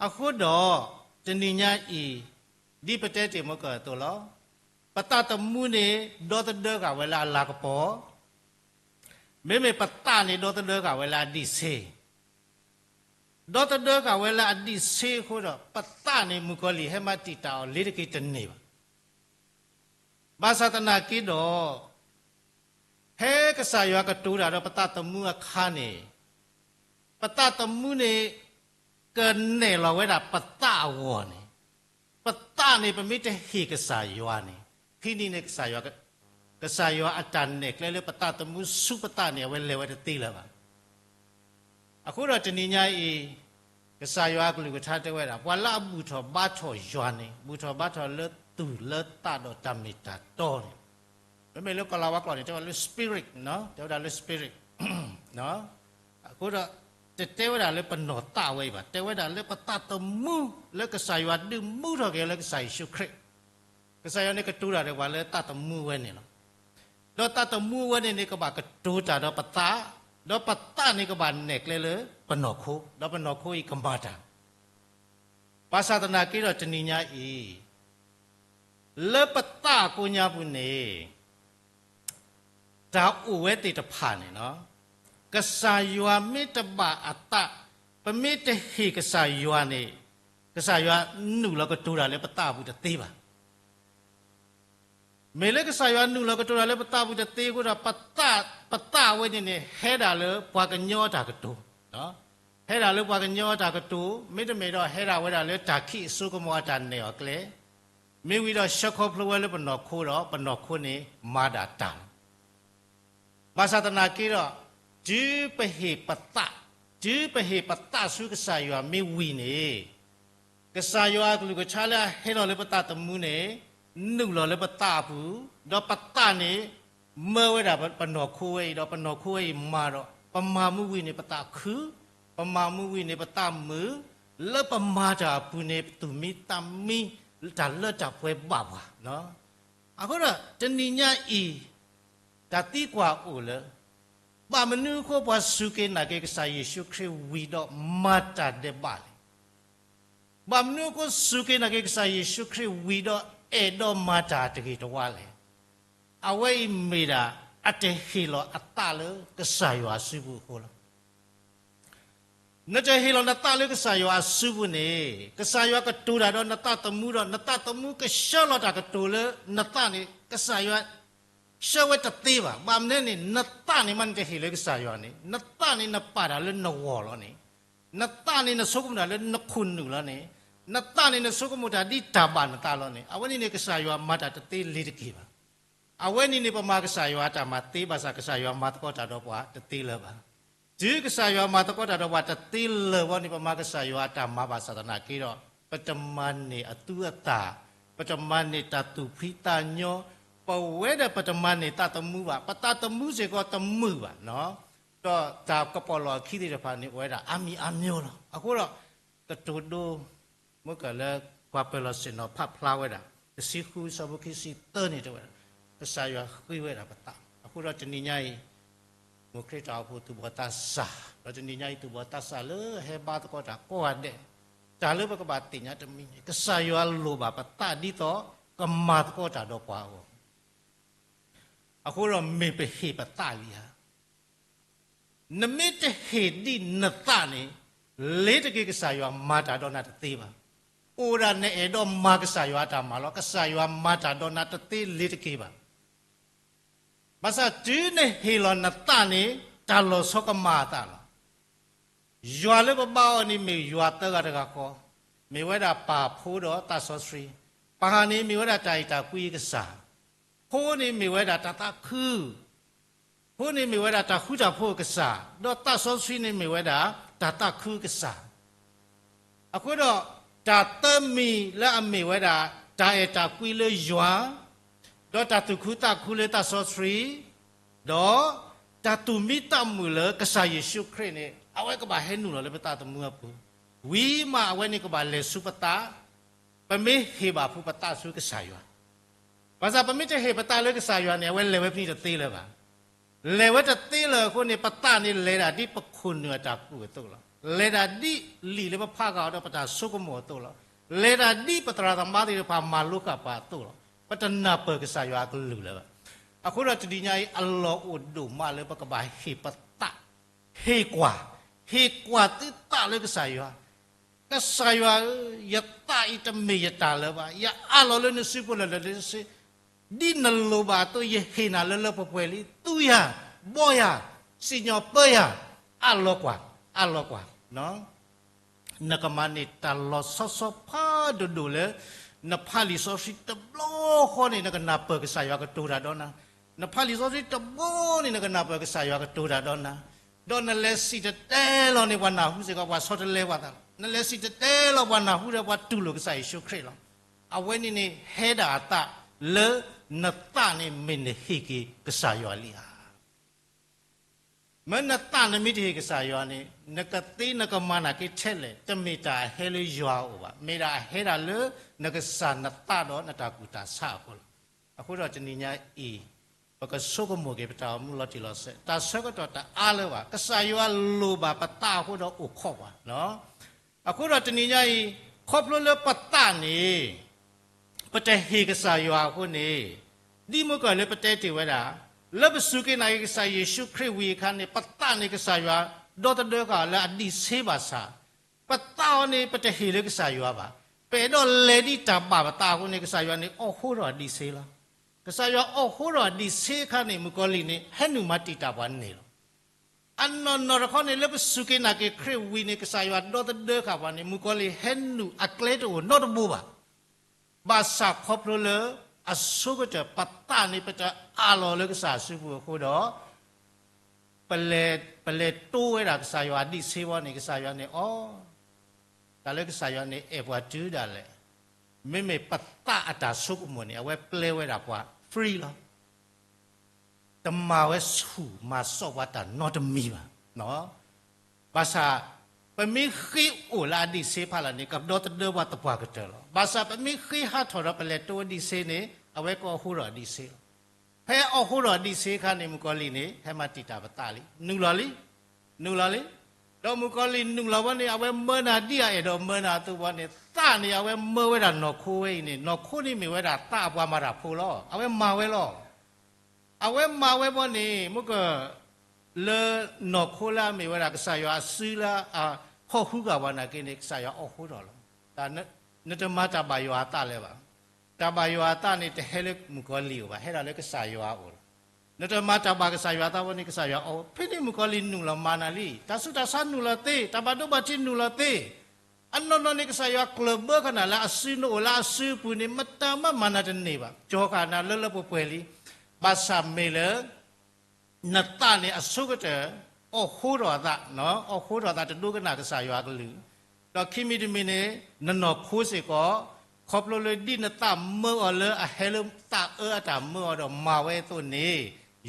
အဃိဒီး တနံၤညါအံၤ ဒ်ပတဲတ့ၢ်မ့ၢ်ကၢၢ်အသိးလီၤ. ပသးသမူန့ၣ် ဒီသဒၢဃာ်ဝဲလၢအလၤကပီၤ, မ့မ့ၢ်ပသးန့ၣ် ဒီသဒၢဃာ်ဝဲလၢအဒံးဆ့, ဒီသဒၢဃာ်ဝဲလၢအဒံးဆ့အဃိဒီး ပသးန့ၣ် မုၣ်ကီၤလံၢ်ဟဲမၤတံာ်တာ်အီၤလ့ၤတက့ၤတန့ၢ်ဘၣ်. ဘၣ်ဆၣ်သနာ်က့ဒီး ဖဲကစၢ်ယွၤကတိၤတၢ်ဒီးပသးသမူအခါန့ၣ်, ပသးသမူန့ၣ် ကနဲၣ်လီၤဝဲဒၣ်ပသးအဂီၢ်န့ၣ်, ပသးန့ၣ် ပမ့ၢ်တဟ့ၣ်ကစၢ်ယွၤန့ၣ်, ဖဲန့ၣ်န့ၣ် ကစၢ်ယွၤ ကစၢ်ယွၤအတၢ်နဲၣ်ကျဲလၢပသးသမူဆူပသးန့ၣ် အဝဲလဲၤဝဲတသ့လၢၤဘၣ်. အဃိဒီးတနံၤညါအံၤ ကစၢ်ယွၤအကလုၢ်ကထါတဲဝဲဒၣ် ပှၤလၢအဘူၣ်ထီၣ်ဘါထီၣ်ယွၤန့ၣ် ဘူၣ်ထီၣ်ဘါထီၣ်လၢသူၣ်လၢသးဒီးတၢ်မ့ၢ်တၢ်တီန့ၣ်, မ့မ့ၢ်လၢကီၤလၤဝါကျိာ်န့ၣ် တဲဝဲလၢ spirit, တဲဝဲဒၣ်လၢ spirit, အဃိဒီး တတဲဝဲဒၣ်လၢပနီၢ်သးဝဲအံၤဘၣ်, တဲဝဲဒၣ်လၢပသးသမူ လၢကစၢ်ယွၤဒုးမူထီၣ်က့ၤလၢကစၢ်ယ့ၣ်ၡူးခရံာ်, ကစၢ်ယွၤန့ၣ်ကတိၤတၢ်ဒီးပှၤလၢသးသမူဝဲန့ၣ်လီၤ. ဒီးသးသမူဝဲန့ၣ်န့ၣ် ကဘၣ်ကတိၤတၢ်ဒီးပသး, ဒီးပသးန့ၣ်ကဘၣ်နဲၣ်ကျဲလၢပနီၢ်ခိ, ဒီးပနီၢ်ခိအံၤကမၤတၢ်. ဘၣ်ဆၣ်သနာ်က့ဒီးတနံၤညါအံၤ လၢပသးကိးညါပူၤန့ၣ် တၢ်အိၣ်ဝဲသ့ၣ်တဖၣ်န့ၣ်လီၤ. ကစၢ်ယွၤမ့ၢ်တဘၣ်အသး, ပမ့ၢ်တဟ့ၣ်ကစၢ်ယွၤန့ၣ်, ကစၢ်ယွၤနုာ်လီၤကတိၤတၢ်လၢပသးအပူၤတသ့ဘၣ်. မ့ၢ်လၢကစၢ်ယွၤနုာ်လီၤကတိၤတၢ်လၢပသးပူၤတသ့အဃိဒီး ပသး, ပသးဝဲန့ၣ်န့ၣ် ဟဲဒၣ်လၢပှၤကညီအတၢ်ကတိၤ, ဟဲဒၣ်လၢပှၤကညီအတၢ်ကတိၤ, မ့တမ့ၢ်ဒီးဟဲဒၣ်ဝဲဒၣ်လၢတၢ်ခံးအစိကမီၤအတၢ်နဲၣ်အီၤကျဲ, မ့ၢ်ဝံၤဒီးဆှၢခီဖျိဝဲလၢပနီၢ်ခိဒီး ပနီၢ်ခိန့ၣ်မၤဒၣ်တၢ်လီၤ. ဘၣ်ဆၣ်သနာ်က့ဒီး တုၤပဟ့ၣ်ပသး, တုၤပဟ့ၣ်ပသးဆူကစၢ်ယွၤမ့ၢ်ဝံၤန့ၣ်, ကစၢ်ယွၤအကလုၢ်ကထါလၢအဟဲလီၤလၢပသးသမူန့ၣ် နုာ်လီၤလၢပသးအပူၤ, ဒီးပသးန့ၣ် မၢဝဲဒၣ်ပနီၢ်ခိဝဲအံၤ, ဒီးပနီၢ်ခိဝဲအံၤမၤဒီး ပမၤမ့ၢ်ဝံၤန့ၣ်ပသးခု, ပမၤမ့ၢ်ဝံၤန့ၣ်ပသးမုာ်, လၢပမၤတၢ်အပူၤန့ၣ် ပသူၣ်မံသးမံ, တၢ်လၢတၢ်ပှဲၤဘၣ်ပှၤ. အဃိဒီးတနံၤညါအံၤ တၢ်သံကွၢ်အိၣ်လၢ ဘၣ်မနုၤအဃိပှၤစူၢ်က့ၤနာ်က့ၤကစၢ်ယ့ၣ်ၡူးခရံာ်ဝံၤဒီးမၤတၢ်ဒဲးဘးလဲၣ်. ဘၣ်မနုၤအဃိစူၢ်က့ၤနာ်က့ၤကစၢ်ယ့ၣ်ၡူးခရံာ်ဝံၤဒီးအဲၣ်ဒိးမၤတၢ်တဂ့ၤတဝါလဲၣ်. အဝဲအံၤမ့ၢ်ဒၣ် အတဟ့ၣ်လီၤအသးလၢကစၢ်ယွၤအစုပူၤအဃိလီၤ. နတဟ့ၣ်လီၤနသးလၢကစၢ်ယွၤအစုပူၤန့ၣ် ကစၢ်ယွၤကတိၤတၢ်ဒီးနသးသမူဒီး နသးသမူကဆှၢလီၤတၢ်ကတိၤလၢနသးန့ၣ် ကစၢ်ယွၤဆှၢဝဲတသ့ဘၣ်. ဘၣ်မနုၤန့ၣ် နသးန့ၣ်မ့ၢ်နတဟ့ၣ်လၢကစၢ်ယွၤန့ၣ် နသးန့ၣ်နပာ်တၢ်လၢနဂီၢ်လီၤန့ၣ်, နသးန့ၣ်နဆိကမိၣ်တၢ်လၢနခိၣ်နူာ်လီၤန့ၣ်, နသးန့ၣ်နဆိကမိၣ်တၢ်ဒ်တၢ်ဘၣ်နသးလီၤန့ၣ် အဝဲန့ၣ်န့ၣ် ကစၢ်ယွၤမၤတၢ်တသ့လ့ၤတက့ၤဘၣ်. အဝဲန့ၣ်န့ၣ် ပမၤကစၢ်ယွၤအတၢ်မၤသ့ဘၣ်ဆၣ် ကစၢ်ယွၤမၤသကိးတၢ်ဒီးပှၤတသ့လၢၤဘၣ်. တုၤကစၢ်ယွၤမၤသကိးတၢ်ဒီးပှၤတသ့လၢၤဘၣ်န့ၣ် ပမၤကစၢ်ယွၤအတၢ်မၤဘၣ်ဆၣ်သနာ်က့ဒီး ပတမၤန့ၢ်အသူအသၣ်, ပတမၤန့ၢ်တၢ်သူၣ်ဖှံသးညီ, ပဝဲဒၣ်ပတမၤန့ၢ်သးသမူဘၣ်, ပသးသမူစ့ၢ်ကီးတမုာ်ဘၣ်. ဒီးတၢ်ကပီၤလီၢ်အခံသ့ၣ်တဖၣ်န့ၣ် အိၣ်ဝဲဒၣ်အါမံၤအါမျိုးလီၤ. အဃိဒီး ကတိၤဒိ မ့ၢ်ကလၢ ပှၤပၢၤလီၢ်ဆ့ၣ်နီၤဖးဖျါဝဲဒၣ် တဆံဃု ဆၢဖိခံဆံသၢန့ၣ်တဲဝဲဒၣ် ကစၢ်ယွၤဃ့ဝဲဒၣ်ပသး. အဃိဒီးတနံၤညါအံၤ မိၢ်ခရံာ်တၢ်အိၣ်ဖှိၣ်သူၣ်ဘီၣ်သးစၢ်, ဒီးတနံၤညါအံၤ သူၣ်ဘီၣ်သးစၢ်လၢဟဲဘါသကိးတၢ်ကိးဂၤဒဲး, တၢ်လၢပကဘၣ်သ့ၣ်ညါတမံၤန့ၣ် ကစၢ်ယွၤလိၣ်ဘၣ်ပသးဒ်သိး ကမၤသကိးတၢ်ဒီးပှၤအဂီၢ်. အဃိဒီးမ့ၢ်ပဟ့ၣ်ပသးလံဧါ. နမ့ၢ်တဟ့ၣ်ဒံးနသးန့ၣ် လ့ၤတက့ၤကစၢ်ယွၤမၤတၢ်ဒီးနၤတသ့ဘၣ်. အိၣ်ဒၣ်နအဲၣ်ဒိးမၤကစၢ်ယွၤအတၢ်မၤလီၤ. ကစၢ်ယွၤမၤတၢ်ဒီးနၤတသ့လ့ၤတက့ၤဘၣ်. ဘၣ်ဆၣ်တုၤနဟ့ၣ်လီၤနသးန့ၣ် တၢ်လီၤဆီကမၤအသးလီၤ. ယွၤလၢပဘါအီၤန့ၣ်မ့ၢ်ယွၤသၢဂၤတဂၤဃီ, မ့ၢ်ဝဲဒၣ်ပၢ်ဖိဒီးသးစီဆှံ, ပၢ်န့ၣ်မ့ၢ်ဝဲဒၣ်တၢ်အဲၣ်တၢ်ကွံအကစၢ်, ဖိန့ၣ်မ့ၢ်ဝဲဒၣ်တၢ်သးခု, ဖိန့ၣ်မ့ၢ်ဝဲဒၣ်တၢ်ဃူတၢ်ဖိးအကစၢ်, ဒီးသးစီဆှံန့ၣ်မ့ၢ်ဝဲဒၣ်တၢ်သးခုကစၢ်. အဃိဒီး တၢ်သၢမံၤလၢအမ့ၢ်ဝဲဒၣ် တၢ်အဲၣ်တၢ်ကွံလၢယွၤ, ဒီးတၢ်သူၣ်ခုသးခုလၢသးစီဆှံ, ဒီး တၢ်သူၣ်မံသးမုာ်လၢကစၢ်ယ့ၣ်ၡူးခရံာ်န့ၣ် အဝဲကဘၣ်ဟဲနုာ်လီၤလၢပသးသမူအပူၤ, ဝံၤမးအဝဲန့ၣ်ကဘၣ်လဲၤဆူပသး, ပမ့ၢ်ဟ့ၣ်ဘၣ်ဖုးပသးဆူကစၢ်ယွၤ, ဘၣ်ဆၣ်ပမ့ၢ်တဟ့ၣ်ပသးလၢကစၢ်ယွၤန့ၣ် အဝဲလဲၤဝဲဖဲန့ၣ်တသ့လၢၤဘၣ်. လဲၤဝဲတသ့လၢၤအဃိန့ၣ် ပသးန့ၣ်လဲၤဒၣ်ဒ်ပခိၣ်နူာ်အတၢ်ကူၣ်အသိးလီၤ. လဲၤဒၣ်ဒ်လံာ်လၢပဖးဃာ်အီၤဒီးပတၢ်ဆိကမိၣ်အသိးလီၤ. လဲၤဒၣ်ဒ်ပသရၣ်သမါသ့ၣ်တဖၣ်မၤလိဃာ်ပှၤအသိးလီၤ. ပတနၢ်ပၢၢ်ကစၢ်ယွၤအကလုၢ်လၢၤဘၣ်. အဃိဒီးတနံၤညါအံၤ အလီၢ်အိၣ်ဒိၣ်မးလၢပကဘၣ်ဟ့ၣ်ပသး, ဟ့ၣ်ကွၢ်, ဟ့ၣ်ကွၢ်သုသးလၢကစၢ်ယွၤ, ကစၢ်ယွၤဧၢ, ယသးအံၤတမ့ၢ်ယတၢ်လၢၤဘၣ်. ယအးလီၤလၢနစုပူၤလၢာ်လၢာ်လၢာ်ဆ့ဆ့, ဒ်နလိၣ်ဘၣ်အသိး ယဟ့ၣ်နၤလၢလၢပှဲၤပှဲၤလံ. သူယၤ, ဘီယၤ, စံၣ်ညီၣ်ပၢယၤ, အးလီၤကွၢ်, အးလီၤကွၢ်. နကမၤန့ၢ်တၢ်လီၤဆီဆီဖးဒိၣ်ဒိၣ်လၢ နဖးလံာ်စီဆှံတဘျီဃီန့ၣ် နကနၢ်ပၢၢ်ကစၢ်ယွၤကတိၤတၢ်ဒီးနၤ, နဖးလံာ်စီဆှံတဘျီန့ၣ် နကနၢ်ပၢၢ်ကစၢ်ယွၤကတိၤတၢ်ဒီးနၤ, ဒီးနလဲၤစံၣ်တဲၤတဲလီၤန့ၣ် ပှၤနၢ်ဟူစ့ၢ်ကီး ပှၤဆီတလဲပှၤသးလီၤ. နလဲၤစံၣ်တဲၤတဲလီၤ ပှၤနၢ်ဟူဒီးပှၤတူၢ်လိာ်ကစၢ်ယ့ၣ်ၡူးခရံာ်လီၤ. အဝဲန့ၣ်န့ၣ် ဟဲဒၣ်အသးလၢနသးန့ၣ်မ့ၢ်နဟ့ၣ်က့ၤကစၢ်ယွၤလံဧါ. မ့ၢ်နသးနမ့ၢ်တဟ့ၣ်ကစၢ်ယွၤန့ၣ် နကသ့နကမၤနာ်က့ထဲလဲၣ် တမ့ၢ်တၢ်အဟဲလၢယွၤအအိၣ်ဘၣ်, မ့ၢ်ဒၣ်အဟဲဒၣ်လၢနကစၢ်နသးဒီးနတၢ်ကူၣ်တၢ်ဆးအဃိလီၤ. အဃိဒီးတနံၤညါအံၤ ပကဆိကမိၣ်က့ၤပတၢ်အိၣ်မူလီၤတံၢ်လီၤဆဲး, တၢ်ဆၢကတီၢ်တအါလၢၤဘၣ်, ကစၢ်ယွၤလိၣ်ဘၣ်ပသးအဃိဒီးအိၣ်ခိးပှၤ. အဃိဒီးတနံၤညါအံၤ ခီဖျိလၢပသးန့ၣ် ပတဟ့ၣ်ကစၢ်ယွၤအဃိန့ၣ်, ဒ်မုၢ်ကီၢ်လၢပတဲတ့ၢ်ဝဲဒၣ်, လၢပစူၢ်က့ၤနာ်က့ၤကစၢ်ယ့ၣ်ၡူးခရံာ်ဝံၤအခါန့ၣ် ပသးန့ၣ်ကစၢ်ယွၤဒီသဒၢဃာ်အီၤလၢအဒံးဆ့ဘၣ်ဆၣ်, ပသးအီၤန့ၣ် ပတဟ့ၣ်လၢကစၢ်ယွၤဘၣ်. ပအဲၣ်ဒိးလဲၤဒ်တၢ်ဘၣ်ပသးအဃိန့ၣ် ကစၢ်ယွၤန့ၣ်အိးဟိထီၣ်အဒံးဆ့လီၤ. ကစၢ်ယွၤအိးဟိထီၣ်အဒံးဆ့အခါန့ၣ် မုၣ်ကီၤလံၢ်န့ၣ် ဟဲနုာ်မၤတံာ်တာ်ပှၤန့ၣ်လီၤ. အနီၢ်နီၢ်တခီန့ၣ် လၢပစူၢ်က့ၤနာ်က့ၤခရံာ်ဝံၤန့ၣ် ကစၢ်ယွၤဒီသဒၢဃာ်ပှၤန့ၣ် မုၣ်ကီၤလံၢ်ဟဲနုာ်အကျဲတအိၣ်နီတဘိဘၣ်. ဘၣ်ဆၣ်ခီဖျိလၢအဆိကတၢၢ်ပသးန့ၣ် ပတအးလီၤလၢကစၢ်အစုပူၤအဃိဒီး ပလဲၤ, ပလဲၤတိဝဲဒၣ်ကစၢ်ယွၤအဒံးဆ့ဘီန့ၣ် ကစၢ်ယွၤန့ၣ်အီ, တၢ်လၢကစၢ်ယွၤန့ၣ်အဲၣ်ပှၤတုၤဒၣ်လဲာ်, မ့မ့ၢ်ပသးအတၢ်ဆိကမိၣ်န့ၣ် အဝဲပျဲဝဲဒၣ်ပှၤ free လီၤ. တမၤဝဲဆူၣ်မၤစီၣ်ပှၤတၢ်နီတမံၤဘၣ်. ဘၣ်ဆၣ် ပမ့ၢ်ဃ့အိၣ်လၢအဒံးဆ့ဖးလၢ်န့ၣ် ကဒီသဒၢပှၤသပှၢ်ကတၢၢ်လီၤ. ဘၣ်ဆၣ်ပမ့ၢ်ဃ့ဟးထီၣ်ဒီးပလဲၤတိအဒံးဆ့န့ၣ် အဝဲကအိးဟိထီၣ်အဒံးဆ့လီၤ. ဖဲအအိးဟိထီၣ်အဒံးဆ့အခါန့ၣ် မုၣ်ကီၤလံၢ်န့ၣ် ဟဲမၤတံာ်တာ်ပသးလံ. နုာ်လီၤလံ, နုာ်လီၤလံ. ဒီးမုၣ်ကီၤလံၢ်နုာ်လီၤဝဲန့ၣ် အဝဲမၢနၤဒ်အအဲၣ်ဒိးမၢနၤအသိးဘီန့ၣ် သးန့ၣ် အဝဲမၢဝဲဒၣ်နီၢ်ခိဝဲအံၤန့ၣ်, နီၢ်ခိန့ၣ်မ့ၢ်ဝဲဒၣ်သးအပှၤမၤတၢ်ဖိလီၤ. အဝဲမၤဝဲလီၤ. အဝဲမၤဝဲဘီန့ၣ် မုၣ်ကီၤ လၢနီၢ်ခိလၢအမ့ၢ်ဝဲဒၣ်ကစၢ်ယွၤအစုလၢအဟီၣ်ဃုဂၤပှၤနာ်က့န့ၣ် ကစၢ်ယွၤအိးဟိထီၣ်လီၤ. နတမၤတၢ်ဘၣ်ယွၤအသးလၢၤဘၣ်. တၢ်ဘၣ်ယွၤအသးန့ၣ် တဟဲလၢမုၣ်ကီၤလံၢ်အအိၣ်ဘၣ်, ဟဲဒၣ်လၢကစၢ်ယွၤအအိၣ်လီၤ. နတမၤတၢ်ဘၣ်ကစၢ်ယွၤအသးဘီန့ၣ် ကစၢ်ယွၤအိး, ဖဲန့ၣ်မုၣ်ကီၤလံၢ်နုာ်လီၤမၤနၤလံ. တၢ်ဆူးတၢ်ဆါနုာ်လီၤသ့, တၢ်ဘၣ်ဒိဘၣ်ထံးနုာ်လီၤသ့ အနီၢ်နီၢ်န့ၣ် ကစၢ်ယွၤကျၢၢ်ဘၢဃာ်နၤလၢအစု, နအိၣ်လၢအစုပူၤန့ၣ် မတၤမးမၤနၤတန့ၢ်ဘၣ်, ကၠီဃာ်နၤလၢလၢပှဲၤပှဲၤလံ. ဘၣ်ဆၣ်မ့ၢ်လၢ နသးန့ၣ်အဆိကတၢၢ် အိးဟိထီၣ်အသး, အိးဟိထီၣ်အသးတဒိကနၣ်ကစၢ်ယွၤအကလုၢ်, ဒီးခံမံၤတမံၤန့ၣ် နနီၢ်ခိစ့ၢ်ကီး ခီဖျိလၢဒ်နသးမၢအီၤလၢအဟဲလၢသးအၢအတၢ်မၢအီၤဒီးမၤဝဲအသိးန့ၣ်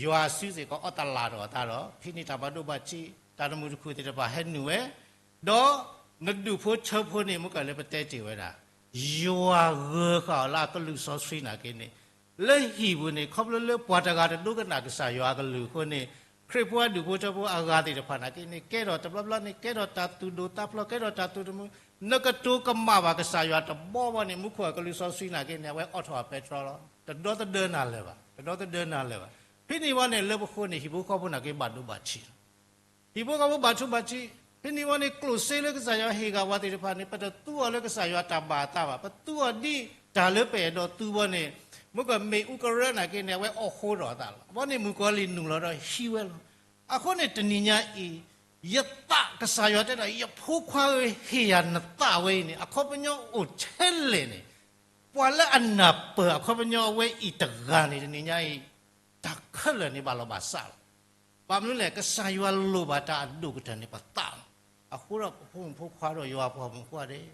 ယွၤအစုစ့ၢ်ကီးအီတလးထီၣ်အသးဒီး ဖဲန့ၣ်တၢ်ဘၣ်ဒိဘၣ်ထံး တၢ်တမုာ်တခုၣ်သ့ၣ်တဖၣ်ဟဲနုာ်ဝဲ, ဒီးနဒူၣ်ဖိထၢဖိန့ၣ် မုၢ်ကၢၢ်လၢပတဲတ့ၢ်ဝဲဒၣ် ယွၤဂၢၤဃာ်အီၤလၢအကလုၢ်စီဆှံနာ်က့န့ၣ်, လၢဟံၣ်ပူၤန့ၣ် ခီဖျိလၢပှၤတဂၤတဒိကနၣ်ကစၢ်ယွၤအကလုၢ်အဃိန့ၣ်, ခရံာ်ဖိအဒူၣ်ဖိထၢဖိအဂၤသ့ၣ်တဖၣ်နာ်က့န့ၣ် ကဲထီၣ်တဘျီဘျီန့ၣ် ကဲထီၣ်တၢ်သူၣ်ဒိၣ်သးဖျိး ကဲထီၣ်တၢ်သူၣ်တမုာ်, နကတိၤကမၣ်ဘၣ်ကစၢ်ယွၤတဘီဘီန့ၣ် မူခိၣ်အကလုၢ်စီဆှံနာ်က့န့ၣ် အဝဲအိးထီၣ်အပဲတြီလီၤ. တဒီသဒၢနၤလၢၤဘၣ်, တဒီသဒၢနၤလၢၤဘၣ်. ဖဲန့ၣ်ဝဲန့ၣ် လၢပဃိန့ၣ် ဟံၣ်ဖိဃီဖိနာ်က့ဘၣ်ဒိဘၣ်ထံးလီၤ. ဟံၣ်ဖိဃီဖိဘၣ်ဒိဘၣ်ထံး, ဖဲန့ၣ်ဝဲန့ၣ် ကျိၣ်စ့လၢကစၢ်ယွၤဟ့ၣ်ဂာ်ပှၤသ့ၣ်တဖၣ်န့ၣ် ပတသူအီၤလၢကစၢ်ယွၤတၢ်ဘၣ်အသးဘၣ်, ပသူအီၤဒ်တၢ်လၢပအဲၣ်ဒိးသူဘီန့ၣ်, မုၢ်ကၢၢ်မ့ၣ်အူကရၢနာ်က့န့ၣ် အဝဲအိးဟိထီၣ်အသးလီၤ. ဘီန့ၣ်မုၣ်ကီၤလံၢ်နုာ်လီၤဒီးဟံးဝဲလီၤ. အဃိန့ၣ်တနံၤညါအံၤ, ယသးကစၢ်ယွၤတဲဒၣ် ယဖိခွါဧၢ ဟ့ၣ်ယၤနသးဝဲအံၤန့ၣ် အခီပညီအိၣ်ထဲလဲၣ်န့ၣ်, ပှၤလၢအနၢ်ပၢၢ်အခီပညီအဝဲအံၤတဂၤန့ၣ် တနံၤညါအံၤ တၢ်ခဲလၢာ်န့ၣ်ဘၣ်လီၤဘၣ်စးလီၤ. ဘၣ်မနုၤလဲၣ်, ကစၢ်ယွၤလိၣ်ဘၣ်တၢ်အဒိၣ်ကတၢၢ်န့ၣ်ပသးလီၤ. အဃိဒီးပဖိမုၣ်ဖိခွါဒီးယွၤပှၤမုၣ်ခွါဒီး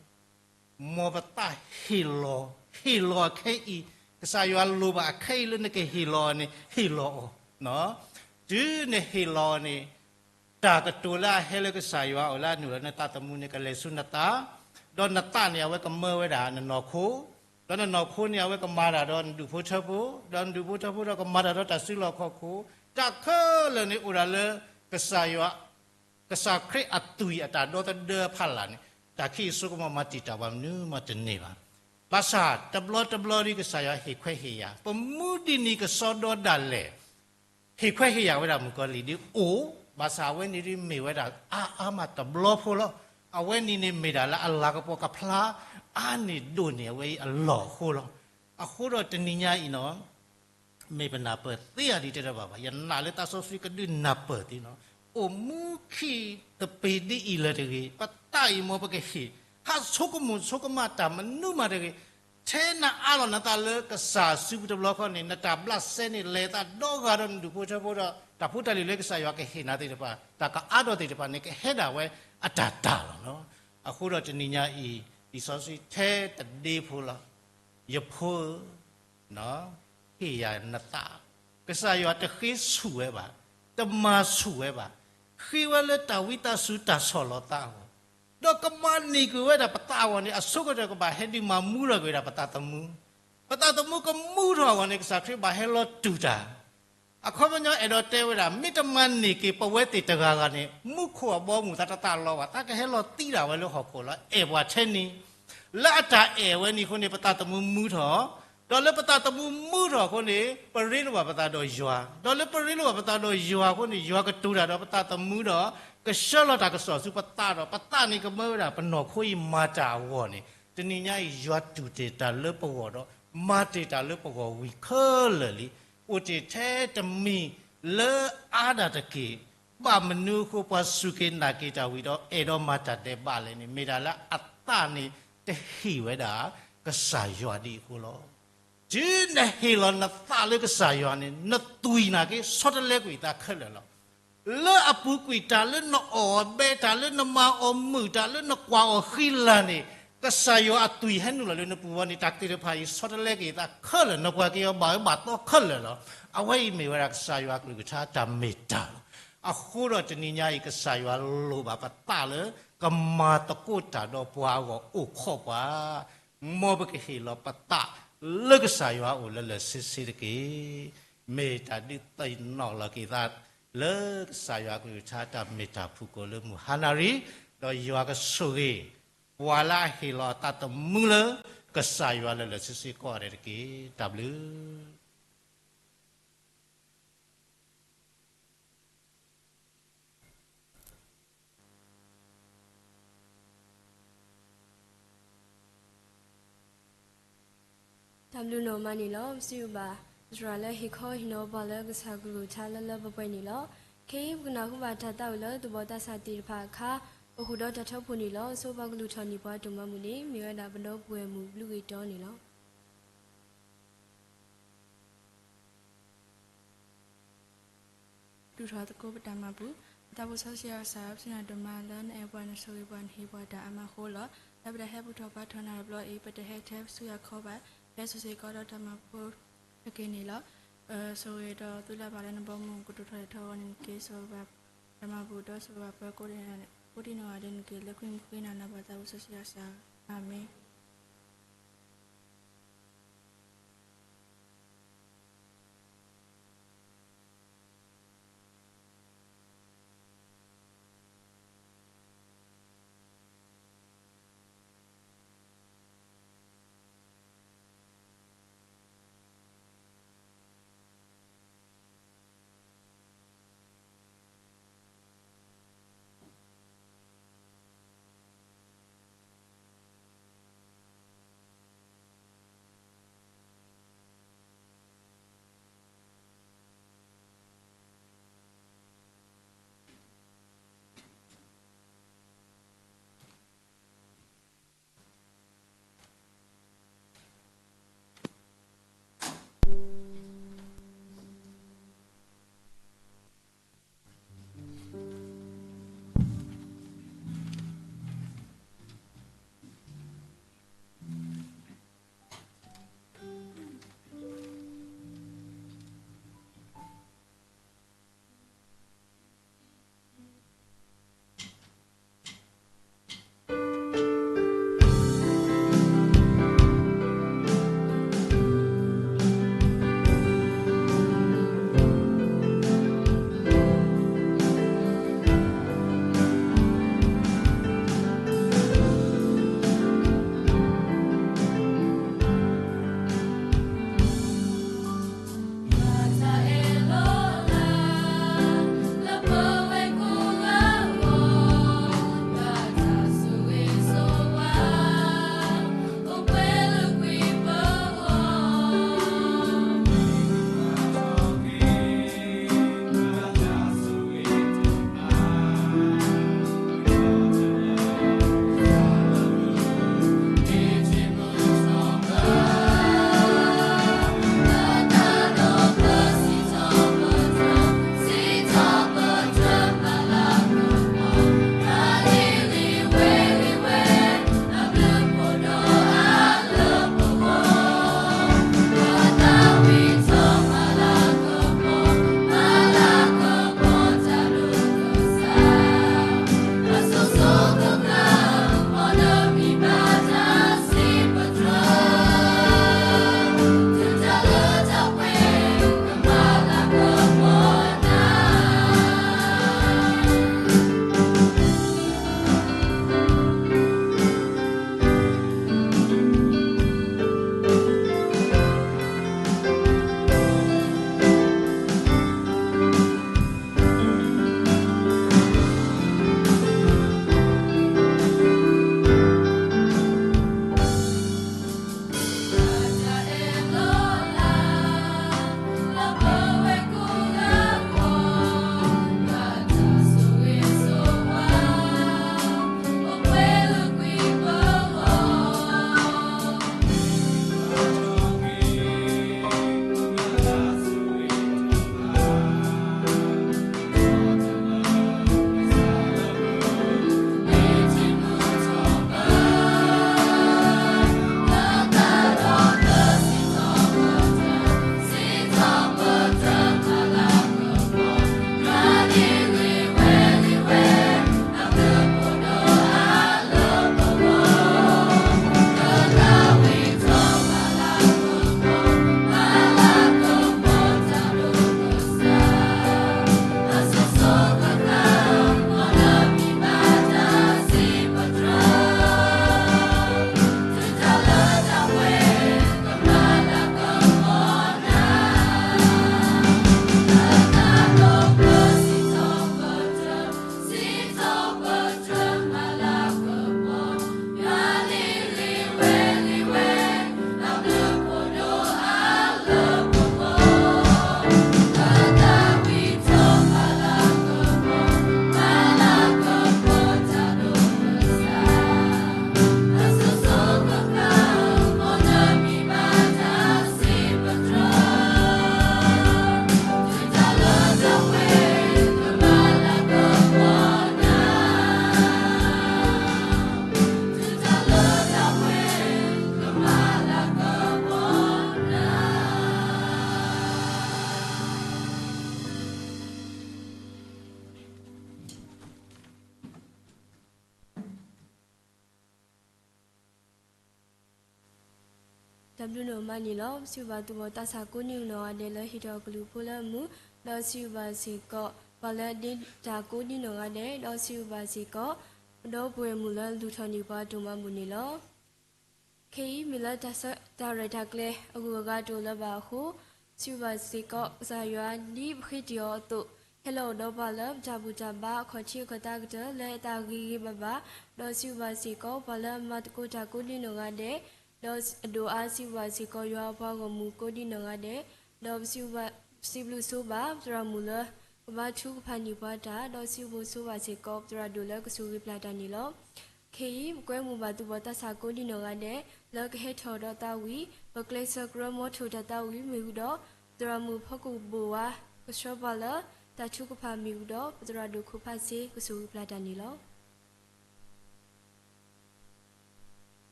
မ်ပသးဟ့ၣ်လီၤ, ဟ့ၣ်လီၤအခဲအံၤ, ကစၢ်ယွၤလိၣ်ဘၣ်အခဲအံၤလၢနကဟ့ၣ်လီၤအီၤန့ၣ် ဟ့ၣ်လီၤအီၤ. တုၤနဟ့ၣ်လီၤအီၤန့ၣ်, တၢ်ကတိၤလၢအဟဲလၢကစၢ်ယွၤအအိၣ်လၢအနုာ်လီၤနသးသမူန့ၣ် ကလဲၤဆူနသး, ဒီးနသးန့ၣ် အဝဲကမၢဝဲဒၣ်နနီၢ်ခိ, ဒီးနနီၢ်ခိန့ၣ် အဝဲကမၤတၢ်ဒီးနဒူၣ်ဖိထၢဖိ, ဒီးနဒူၣ်ဖိထၢဖိဒီးကမၤတၢ်ဒီးတၢ်စုလီၢ်ခီၣ်ခိၣ်, တၢ်ခဲလၢာ်န့ၣ်အိၣ်ဒၣ်လၢ ကစၢ်ယွၤ ကစၢ်ခရံာ်အသွံၣ်အတၢ်ဒီသဒၢဖးလာ်န့ၣ်, တၢ်ခံးအစိကမီၤမၤတံာ်တာ်ပှၤမနုၤမးတန့ၢ်ဘၣ်. ဘၣ်ဆၣ်တဘျီတဘျီဒ်ကစၢ်ယွၤဟ့ၣ်ခွဲးဟ့ၣ်ယာ်, ပမူဒ်နံၤကစီဒီဒၣ်လဲာ် ဟ့ၣ်ခွဲးဟ့ၣ်ယာ်ဝဲဒၣ်မုၣ်ကီၤလံၢ်ဒ်အိၣ်, ဘၣ်ဆၣ်အဝဲန့ၣ်ဒ်မ့ၢ်ဝဲဒၣ်အါအါမးတဘျီဖိလီၤ. အဝဲန့ၣ်န့ၣ်မ့ၢ်ဒၣ်လၢအလၤကပီၤကဖျါအါန့ၢ်ဒိၣ်န့ၢ် အဝဲအံၤအလီၢ်အဃိလီၤ. အဃိဒီးတနံၤညါအံၤနီၤ မ့ၢ်ပနၢ်ပၢၢ်သ့ဧါဒ်တဲတဘၣ်ဘၣ်, ယနာ်လၢသးစီဆှံကဒုးနၢ်ပၢၢ်သ့နီၤ, အိၣ်မူခံတပ့ၤဒ်အံၤလၢၤတဂ့ၤ, ပသးအံၤမ်ပကဟ့ၣ်, ဟးဆိကမိၣ်ဆိကမးတၢ်မနုၤမးတဂ့ၤ, ထဲနအးလီၤနသးလၢကစၢ်စုပူၤတဘျီဃီန့ၣ် နတၢ်ဘျးစဲန့ၣ် လဲၤသးဒီဂၤဒီးနဒူၣ်ဖိထၢဖိဒီး တၢ်ဖိတၢ်လံၤလၢကစၢ်ယွၤကဟ့ၣ်နၤသ့ၣ်တဖၣ် တၢ်ကအါထီၣ်သ့ၣ်တဖၣ်န့ၣ် ကဟဲဒၣ်ဝဲအတၢ်တၢ်လီၤနီၤ. အဃိဒီးတနံၤညါအံၤ လံာ်စီဆှံထဲတဒ့ဖိလီၤ. ယဖိဧၢ, ဟ့ၣ်ယၤနသး, ကစၢ်ယွၤတဃ့ဆူၣ်ဝဲဘၣ်, တမၤဆူၣ်ဝဲဘၣ်, ဃ့ဝဲလၢတၢ်ဝံသးစူၤတၢ်ဆီၣ်လီၤသးအဂီၢ်, ဒီးကမၤန့ၢ်ကွံာ်ဝဲဒၣ်ပသးအဂီၢ်န့ၣ် အဆိကတၢၢ်ကဘၣ်ဟဲဒုးမၤမူထီၣ်ကွံာ်ဝဲဒၣ်ပသးသမူ, ပသးသမူကမူထီၣ်အဂီၢ်န့ၣ် ကစၢ်ခရံာ်ဘၣ်ဟဲလီၤတူၢ်တၢ် အခီပညီအဲၣ်ဒိးတဲဝဲဒၣ် မ့ၢ်တမၤန့ၢ်က့ၤပဝဲသ့ၣ်တဂၤဂၤန့ၣ် မူခိၣ်အဘီအမုၢ်သးတသးလီၤဘၣ်, သးကဟဲလီၤသံဒၣ်ဝဲလၢဟီၣ်ခိၣ်လီၤ. အဲၣ်ပှၤထဲန့ၣ်, လၢအတၢ်အဲၣ်ဝဲန့ၣ်အဃိန့ၣ် ပသးသမူမူထီၣ်, ဒီးလၢပသးသမူမူထီၣ်အဃိန့ၣ် ပရ့လိာ်ဘၣ်ပသးဒီးယွၤ, ဒီးလၢပရ့လိာ်ဘၣ်ပသးဒီးယွၤအဃိန့ၣ် ယွၤကတိၤတၢ်ဒီးပသးသမူဒီး ကဆှၢလီၤတၢ်ကစီၣ်ဆူပသးဒီး ပသးန့ၣ်ကမၢဝဲဒၣ်ပနီၢ်ခိအံၤမၤတၢ်အဂီၢ်န့ၣ် တနံၤညါအံၤ ယွၤတူၢ်တ့ၢ်တၢ်လၢပဂီၢ်ဒီး မၤတ့ၢ်တၢ်လၢပဂီၢ်ဝံၤခဲလၢာ်လံ. အိၣ်တ့ၢ်ထဲတမံၤလၢအါဒၣ်တက့ၢ်, ဘၣ်မနုၤအဃိပှၤစူၢ်က့ၤနာ်က့ၤတၢ်ဝံၤဒီး အဲၣ်ဒိးမၤတၢ်ဒဲးဘးလဲၣ်န့ၣ် မ့ၢ်ဒၣ်လၢအသးန့ၣ်တဟ့ၣ်ဝဲဒၣ် ကစၢ်ယွၤဒ်အဃိလီၤ. တုၤနဟ့ၣ်လီၤနသးလၢကစၢ်ယွၤန့ၣ် နသွံၣ်နာ်က့ ဆီတလဲကွံာ်သးခဲလၢာ်လီၤ. လၢအပူၤကွံာ်တၢ်လၢနအီၣ်အဘဲ တၢ်လၢနမၤအီၣ်မုာ် တၢ်လၢနကွၢ်အီၣ်ဃံလၤန့ၣ် ကစၢ်ယွၤအသွံၣ်ဟဲနုာ်လီၤလၢနပူၤဘီန့ၣ် တၢ်သ့ၣ်တဖၣ်အံၤ ဆီတလဲက့ၤသးခဲလၢာ်, နပှၤက့ၤအီၤဘၣ်အၢဘၣ်သီခဲလၢာ်လီၤ. အဝဲအံၤမ့ၢ်ဝဲဒၣ်ကစၢ်ယွၤအကလုၢ်ကထါတၢ်မ့ၢ်တၢ်လီၤ. အဃိဒီးတနံၤညါအံၤ ကစၢ်ယွၤလိၣ်ဘၣ်ပသးလၢ ကမၤသကိးတၢ်ဒီးပှၤအဂီၢ်အိၣ်ခိးပှၤ မ်ပကဟ့ၣ်လီၤပသးလၢကစၢ်ယွၤအအိၣ်လၢလၢဆ့ဆ့တက့ၢ်. မ့ၢ်တၢ်ဒုးသ့ၣ်နီၣ်လီၤက့ၤသး လၢကစၢ်ယွၤအကလုၢ်ကထါတၢ်မ့ၢ်တၢ်ဖုၣ်ကိာ်လၢမုၢ်ဟါနၤရံၣ်, ဒီးယွၤကဆိၣ်ဂ့ၤ ပှၤလၢအဟ့ၣ်လီၤအသးသမူလၢ ကစၢ်ယွၤလၢလၢဆ့ဆ့ကိးဂၤဒဲးတက့ၢ်. တၢ်ဘျုး တၢ်ဘျုးနီၢ်မးန့ၣ်လီၤ. ပစံးဘျုးဘၣ် သရၣ်လၢဟ့ၣ်ခီဟ့ၣ်နီၤပှၤလၢကစၢ်ကလုၢ်ကထါလၢလၢပှဲၤပှဲၤန့ၣ်လီၤ. ခဲအံၤပကနၢ်ဟူဘၣ်တၢ်သးဝံၣ်လၢသူၣ်ဘီၣ်သးစၢ်သ့ၣ်တဖၣ်အခါ ပဃုာ်ဒီးတၢ်ထၢဖှိၣ်န့ၣ်လီၤ. အဆိပှၤကလုၢ်ထီၣ်န့ၢ်ပှၤဒိၣ်မးမုၢ်န့ၣ် မ့ၢ်ဝဲဒၣ်ပဒီပုၢ်ဝဲၢ်မုၣ်ဘျုးဂ့ၤတီန့ၣ်လီၤ. ဒုးထီၣ်သကိးပတၢ်မၤပူၤ, ပသးဖိစီဆှံယွၤကစၢ် ပစံးနၤဒိၣ်မးလၢနအဲၣ်ပှၤနဆိၣ်ဂ့ၤပှၤနဟ့ၣ်ပှၤတၢ်အါမးအဃိလီၤ. လၢပတဟဲဘူၣ်ထီၣ်ဘါထီၣ်နၤတဘျီအံၤ ပတဟဲထဲပဆူယၤခီဘၣ်, ပဟဲစိာ်စ့ၢ်ကီးဒီးတၢ်မၤဖိတက့ၢ်န့ၣ်လီၤ. ဆိၣ်ဂ့ၤဒီးသုလၢဘၣ်လၢနဘီမုၢ်ကတိၤထီၣ်လဲၤထီၣ်အဂီၢ်န့ၣ်တက့ၢ်. ဆိၣ်ဂ့ၤဘၣ်တၢ်မၤဘူၣ်ဒီးဆိၣ်ဂ့ၤဘၣ်ပှၤကိးဒံနီၢ်ဂၤဒဲးန့ၣ်တက့ၢ်. လၢခရံာ်မုၣ်ဃ့နၤလၢပသးဖိစီဆှံယွၤကစၢ်, အၤမ့ၣ်. တၢ်ဘျုးဒိၣ်မးန့ၣ်လီၤ. စံးဘျုးဘၣ်သုပှၤသးစၢ်ကိးဒံနီၢ်ဂၤဒဲးလၢဟ့ၣ်ထီၣ်ကလုၢ်ဖိလၢအမုာ်, ဒီးစံးဘျုးဘၣ်စ့ၢ်ကီး ပှၤလၢအဒ့တၢ်ကိးဒံနီၢ်ဂၤဒဲး, ဒီးစံးဘျုးဘၣ်စ့ၢ်ကီး ဒီပုၢ်ဝဲၢ်မုၣ်လၢလူၤထီၣ်န့ၢ်ပှၤဒိၣ်မးအပူၤန့ၣ်လီၤ. ခဲအံၤမ့ၢ်လၢတၢ်ရဲၣ်တၢ်ကျဲၤအဂုၤအဂၤတအိၣ်လၢၤဘၣ်အဃိ, စံးဘျုးဘၣ်စ့ၢ်ကီး ကစၢ်ယွၤ ဒ်ပဃ့တ့ၢ်အီၤအသိး, ဟဲလီၤအိၣ်ဒီးပှၤလၢပတၢ်ဘူၣ်တၢ်ဘါအခီၣ်ထံးအခီၣ်သးကတၢၢ်လၢအသးဂ့ၤဂ့ၤဘၣ်ဘၣ်, ဒီးစံးဘျုးဘၣ်စ့ၢ်ကီး ပှၤလၢအမၤသကိးတၢ်ကိးဒံနီၢ်ဂၤဒဲး, ဒီးအဒိၣ်အါစံးဘျုးဘၣ်စ့ၢ်ကီး ယွၤအပှၤဂီၢ်မုၢ်ကိးဒံနီၢ်ဂၤဒဲး, ဒီးပစံးဘျုးဘၣ် စံးဘျုးဆိဘၣ် ပသရၣ်မုၣ်လၢ ကဘါထုကဖၣ်န့ၢ်ပှၤတၢ်, ဒီးစံးဘျုးဆိဘၣ်စ့ၢ်ကီး ပသရၣ်ဒိၣ်လၢကဆိၣ်ဂ့ၤပျၢ်တၢ်န့ၣ်လီၤ. ခဲအံၤ ပကွဲမုာ်ဘၣ်သုပှၤသးစၢ်ကိးဒံနီၢ်ဂၤဒဲး လၢကဟဲထီၣ်ဒီးသးဝံၣ် ပကျဲးစၢးကြၢးမီထိၣ်တၢ်သးဝံၣ်မ့ၢ်ဂ့ၤဒီး သရၣ်မုၣ်ဖီကဘိၣ်ဝါ ကဆှၢပှၤလၢ တၢ်ထုကဖၣ်မ့ၢ်ဂ့ၤဒီး ပသရၣ်ဒိၣ်ခိၣ်ဖးစ့ကဆိၣ်ဂ့ၤပျၢ်တၢ်န့ၣ်လီၤ.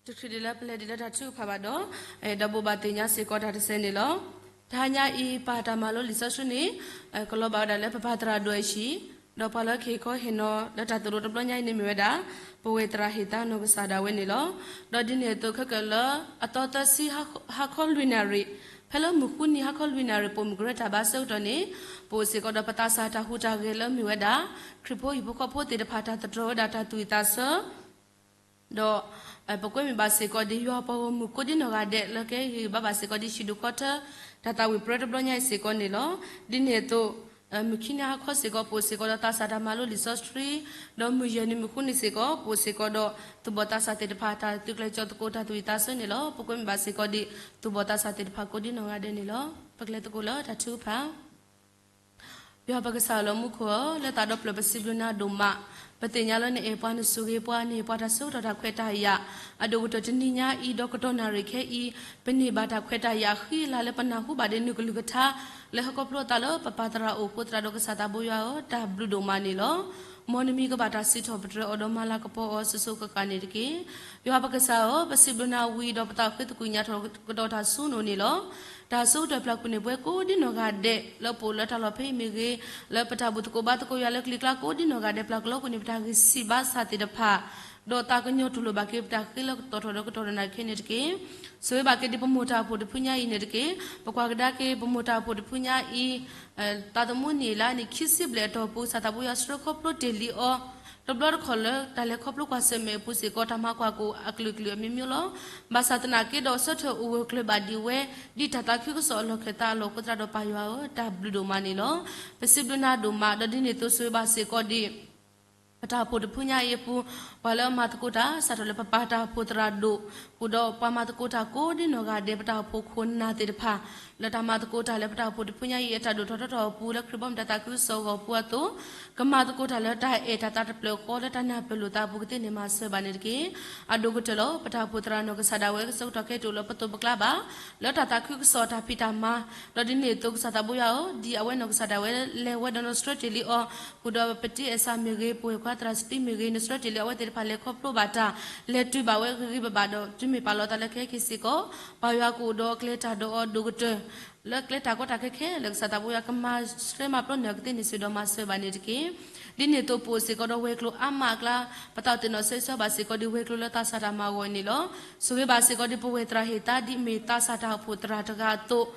တချုးဒံးလၢပလဲၤဒံးလၢတၢ်ထုကဖၣ်ဘၣ်ဒီး, ဒီးဘိးဘၣ်သ့ၣ်ညါစ့ၢ်ကီးတၢ်တစဲးန့ၣ်လီၤ. တဟါညါအံၤ ပၢ်တၢ်မၤလိလံာ်စီဆှံန့ၣ် ကလီၤဘၣ်ဝဲဒၣ်လၢပပၢ်သရၣ်ဒိၣ်အဟံၣ်, ဒီးပှၤလၢကဟ့ၣ်ခီဟ့ၣ်နီၤလၢတၢ်သိၣ်လိတဘျီညါအံၤန့ၣ်မ့ၢ်ဝဲဒၣ် ပဝဲသရၣ်ဟ့ၣ်သါနီၢ်ကစၢ်ဒၣ်ဝဲန့ၣ်လီၤ. ဒီးဒ်န့ၣ်အသိးခဲကၢၣ်လၢအသီသၢဆံဟါခီလွံၢ်နၣ်ရံၣ်, ဖဲလၢမုၢ်ဃုနံၤဟါခီလွံၢ်နၣ်ရံၣ် ပိာ်မုၣ်ကရၢတၢ်ဘါဆၢကတီၢ်န့ၣ်, ပအိၣ်စ့ၢ်ကီးဒီးပသးစၢ်တၢ်ဟူးတၢ်ဂဲၤလၢမ့ၢ်ဝဲဒၣ် ခရံာ်ဖိဟံၣ်ဖိဃီဖိသ့ၣ်တဖၣ်တၢ်သတြီၤဝဲဒၣ်တၢ်သူၣ်ဝံၣ်သးဆၢ ဒီး ပကွဲမုာ်ဘၣ်စ့ၢ်ကီးဒ်ယွၤပှၤဂီၢ်မုၢ်ကိးဒံနီၢ်ဂၤဒဲးလၢကဟ့ၣ်ဂံၢ်ဘါဘၣ်စ့ၢ်ကီးဒ်ဟံၣ်ဒိၣ်ဃီထၢ တၢ်သးဝံၣ်ပြၢတဘျီညါအံၤစ့ၢ်ကီးန့ၣ်လီၤ. ဒ်န့ၣ်အသိး မုၢ်ခံနံၤဟါခီစ့ၢ်ကီး ပအိၣ်စ့ၢ်ကီးဒီးသးစၢ်တၢ်မၤလိလံာ်စီဆှံ, ဒီးမုၢ်ယဲၢ်နံၤမုၢ်ဃုနံၤစ့ၢ်ကီး ပအိၣ်စ့ၢ်ကီးဒီးသူၣ်ဘီၣ်သးစၢ်သ့ၣ်တဖၣ်တၢ်သုးကျဲၤစိာ်သကိးတၢ်သူၣ်ဝံၣ်သးဆၢန့ၣ်လီၤ. ပကွဲမုာ်ဘၣ်စ့ၢ်ကီးဒ်သူၣ်ဘီၣ်သးစၢ်သ့ၣ်တဖၣ်ကိးဒံနီၢ်ဂၤဒဲးန့ၣ်လီၤ. ပကလဲၤသကိးလၢတၢ်ထုကဖၣ် ယွၤပကစၢ်လၢမူခိၣ်ဧၢ, လၢသးဒီဖျၢၣ်ပစံးဘျုးနၤဒိၣ်မး, ပသ့ၣ်ညါလၢနအဲၣ်ပှၤနဆိၣ်ဂ့ၤပှၤ နဟ့ၣ်ပှၤတၢ်ဆၢကတီၢ်တၢ်ခွဲးတၢ်ယာ်, အဒိၣ်ကတၢၢ်တနံၤညါအံၤ ဒီးကတီၢ်နၣ်ရံၣ်ခဲအံၤ, ပန့ၢ်ဘၣ်တၢ်ခွဲးတၢ်ယာ်အဃံအလၤလၢပနၢ်ဟူဘၣ်ဒ်နကလုၢ်ကထါ လၢဟဲခီဖျိအသးလၢပပၢ်သရၣ်အိၣ်အဃိ သရၣ်ဒိၣ်ကစၢ်သးဘိယွၤဧၢ, တၢ်ဘျုးဒိၣ်မးန့ၣ်လီၤ. မ်နမံၤကဘၣ်တၢ်စံးထီၣ်ပတြၢၤအီၤဒီးမၤလၤကပီၤအီၤစိၤစိၤဃၣ်ဃၣ်န့ၣ်တက့ၢ်. ယွၤပကစၢ်ဧၢ, ပစံးဘျုးနၤဝံၤဒီးပသးဃ့သကွံာ်ညါထီၣ်ကဒီးတၢ်ဆူနအိၣ်န့ၣ်လီၤ. တၢ်ဆၢကတီၢ်ပျၢ်ကွံာ်န့ၢ်ပှၤကိးဒံနီၢ်ဂၤဒဲး လၢပအိၣ်လၢတၢ်လီၢ်ဖဲအံၤမ့ၢ်ဂ့ၤ, လၢပတၢ်ဘူၣ်သကိးဘါသကိးယွၤလၢကလံၤကျါကိးဒံနီၢ်ဂၤဒဲး ပျၢ်ကလီကွံာ်န့ၢ်ပတၢ်ဂံၢ်စၢ်ဘါစၢ်သ့ၣ်တဖၣ်, ဒီးသးကညီၤတူၢ်လိာ်ဘၣ်က့ၤပတၢ်ဃ့လၢကတီၢ်ထီၣ်ဒီးကတီၢ်နၣ်ရံၣ်ခဲအံၤန့ၣ်တက့ၢ်. ဆိၣ်ဂ့ၤဘၣ်က့ၤဒ်ပမိၢ်တၢ်အိၣ်ဖှိၣ်တဖုညါအံၤန့ၣ်တက့ၢ်. ပကွၢ်ကဒါက့ၤပမိၢ်တၢ်အိၣ်ဖှိၣ်တဖုညါအံၤ သးသမူန့ၣ်လၢအနံၣ်ခံဆံဘျဲၣ်အတီၢ်ပူၤ ကစၢ်သးဘိယွၤဆှၢခီဖျိတ့ၢ်လံအီၤ, တဘျီတခီၣ်လၢတၢ်လဲၤခီဖျိကွၢ်ဆၢၣ်မဲာ်အပူၤစ့ၢ်ကီး တၢ်မၤကွၢ်ကအိၣ်အကလုာ်ကလုာ်အမျိုးမျိုးလီၤ. ဘၣ်ဆၣ်သနာ်က့ဒီး ဆၢထၢၣ်အိၣ်ဂၢၢ်ကျၢၤဘၣ်ဒံးဝဲ ဒ်တၢ်သးခုကစီၣ်အလီၢ်ခၢၣ်သးအလီၢ်အဃိသတးဒီး ပၢ်ယွၤဧၢ, တၢ်ဘျုးဒိၣ်မးန့ၣ်လီၤ. ပစံးဘျုးနၤဒိၣ်မး, ဒီးဒ်န့ၣ်အသိးဆိၣ်ဂ့ၤဘၣ်စ့ၢ်ကီးဒံး ပတၢ်အိၣ်ဖှိၣ်တဖုညါအံၤအပူၤ, ပှၤလၢအမၤသကိးတၢ် စးထီၣ်လၢပပၢ်တၢ်အိၣ်ဖှိၣ်သရၣ်ဒိၣ်, ဃုာ်ဒီးပှၤမၤသကိးတၢ်ကိးဒ်နီၢ်ဂၤဒဲး ပတၢ်အိၣ်ဖှိၣ်ခိၣ်နၢ်သ့ၣ်တဖၣ် လၢတၢ်မၤသကိးတၢ်လၢပတၢ်အိၣ်ဖှိၣ်တဖုညါအံၤ အတၢ်ဒိၣ်ထီၣ်ထီထီၣ်အပူၤ လၢခရံာ်ဘီမုၢ်တၢ်သးခုကစီၣ်အဂီၢ်အပူၤအသိး, ကမၤသကိးတၢ်လၢတၢ်အဲၣ်တၢ်သးတဖျၢၣ်ဃီ လၢတၢ်နၢ်ပၢၢ်လိာ်သးအပူၤကသ့န့ၣ် မၤစၢၤဘၣ်န့ၣ်တက့ၢ်. အဒိၣ်ကတၢၢ်လီၤ. ပတၢ်အိၣ်ဖှိၣ်သရၣ်နီၢ်ကစၢ်ဒၣ်ဝဲ ကဆၢကတီၢ်ခဲအံၤတအိၣ်လၢပသိးပကျါဘၣ်, လၢတၢ်သးခုကစီၣ်တၢ်ဖံးတၢ်မၤ, ဒီးဒ်န့ၣ်အသိး ကစၢ်သးဘိယွၤဧၢ, ဒ်အဝဲနီၢ်ကစၢ်ဒၣ်ဝဲလဲၤဝဲဒီး နစရ့တ့ၣ်လံအီၤ, ဃုာ်ဒီးပတံအဲၣ်စၢ်မ့ၢ်ဂ့ၤ, ပဝဲၢ်ခွါသရၣ်စပံးမ့ၢ်ဂ့ၤ, နစရ့တ့ၣ်လံအဝဲသ့ၣ်တဖၣ်လဲၤခီဖျိဘၣ်တၢ်, လဲၤတုၤဘၣ်ဝဲဂ့ၤဂ့ၤဘၣ်ဘၣ်ဒီး တုၤမ့ၢ်ပာ်လီၤသးလၢခဲခဲအံၤစ့ၢ်ကီး, ပၢ်ယွၤကအိၣ်ဒီးအကျဲတၢ်ဒီးအီၤဒိၣ်ကတၢၢ် လၢကျဲတၢ်ကီတၢ်ခဲခဲလၢာ် ကစၢ်သးဘိယွၤကမၤဆှဲမၤပျီန့ၢ်အီၤကသ့န့ၣ် ဆိၣ်ဂ့ၤဒီးမၤစၢၤဘၣ်န့ၣ်တက့ၢ်. ဒ်န့ၣ်အသိးပအိၣ်စ့ၢ်ကီးဒီးဝဲၤကျိၤအါမးအကျါ, ပသးအိၣ်သ့ၣ်နီၣ်ဆၢဂ့ၤဆၢဝါဘၣ်စ့ၢ်ကီးဒ်ဝဲၤကျိၤလၢသးစၢ်တၢ်မၤအဂီၢ်အံၤန့ၣ်လီၤ. ဆိၣ်ဂ့ၤဘၣ်စ့ၢ်ကီးဒ်ပဝဲၢ်သရၣ်ဟ့ၣ်သါ ဒ်မ့ၢ်သးစၢ်တၢ်အိၣ်ဖှိၣ်သရၣ်တဂၤအသိး,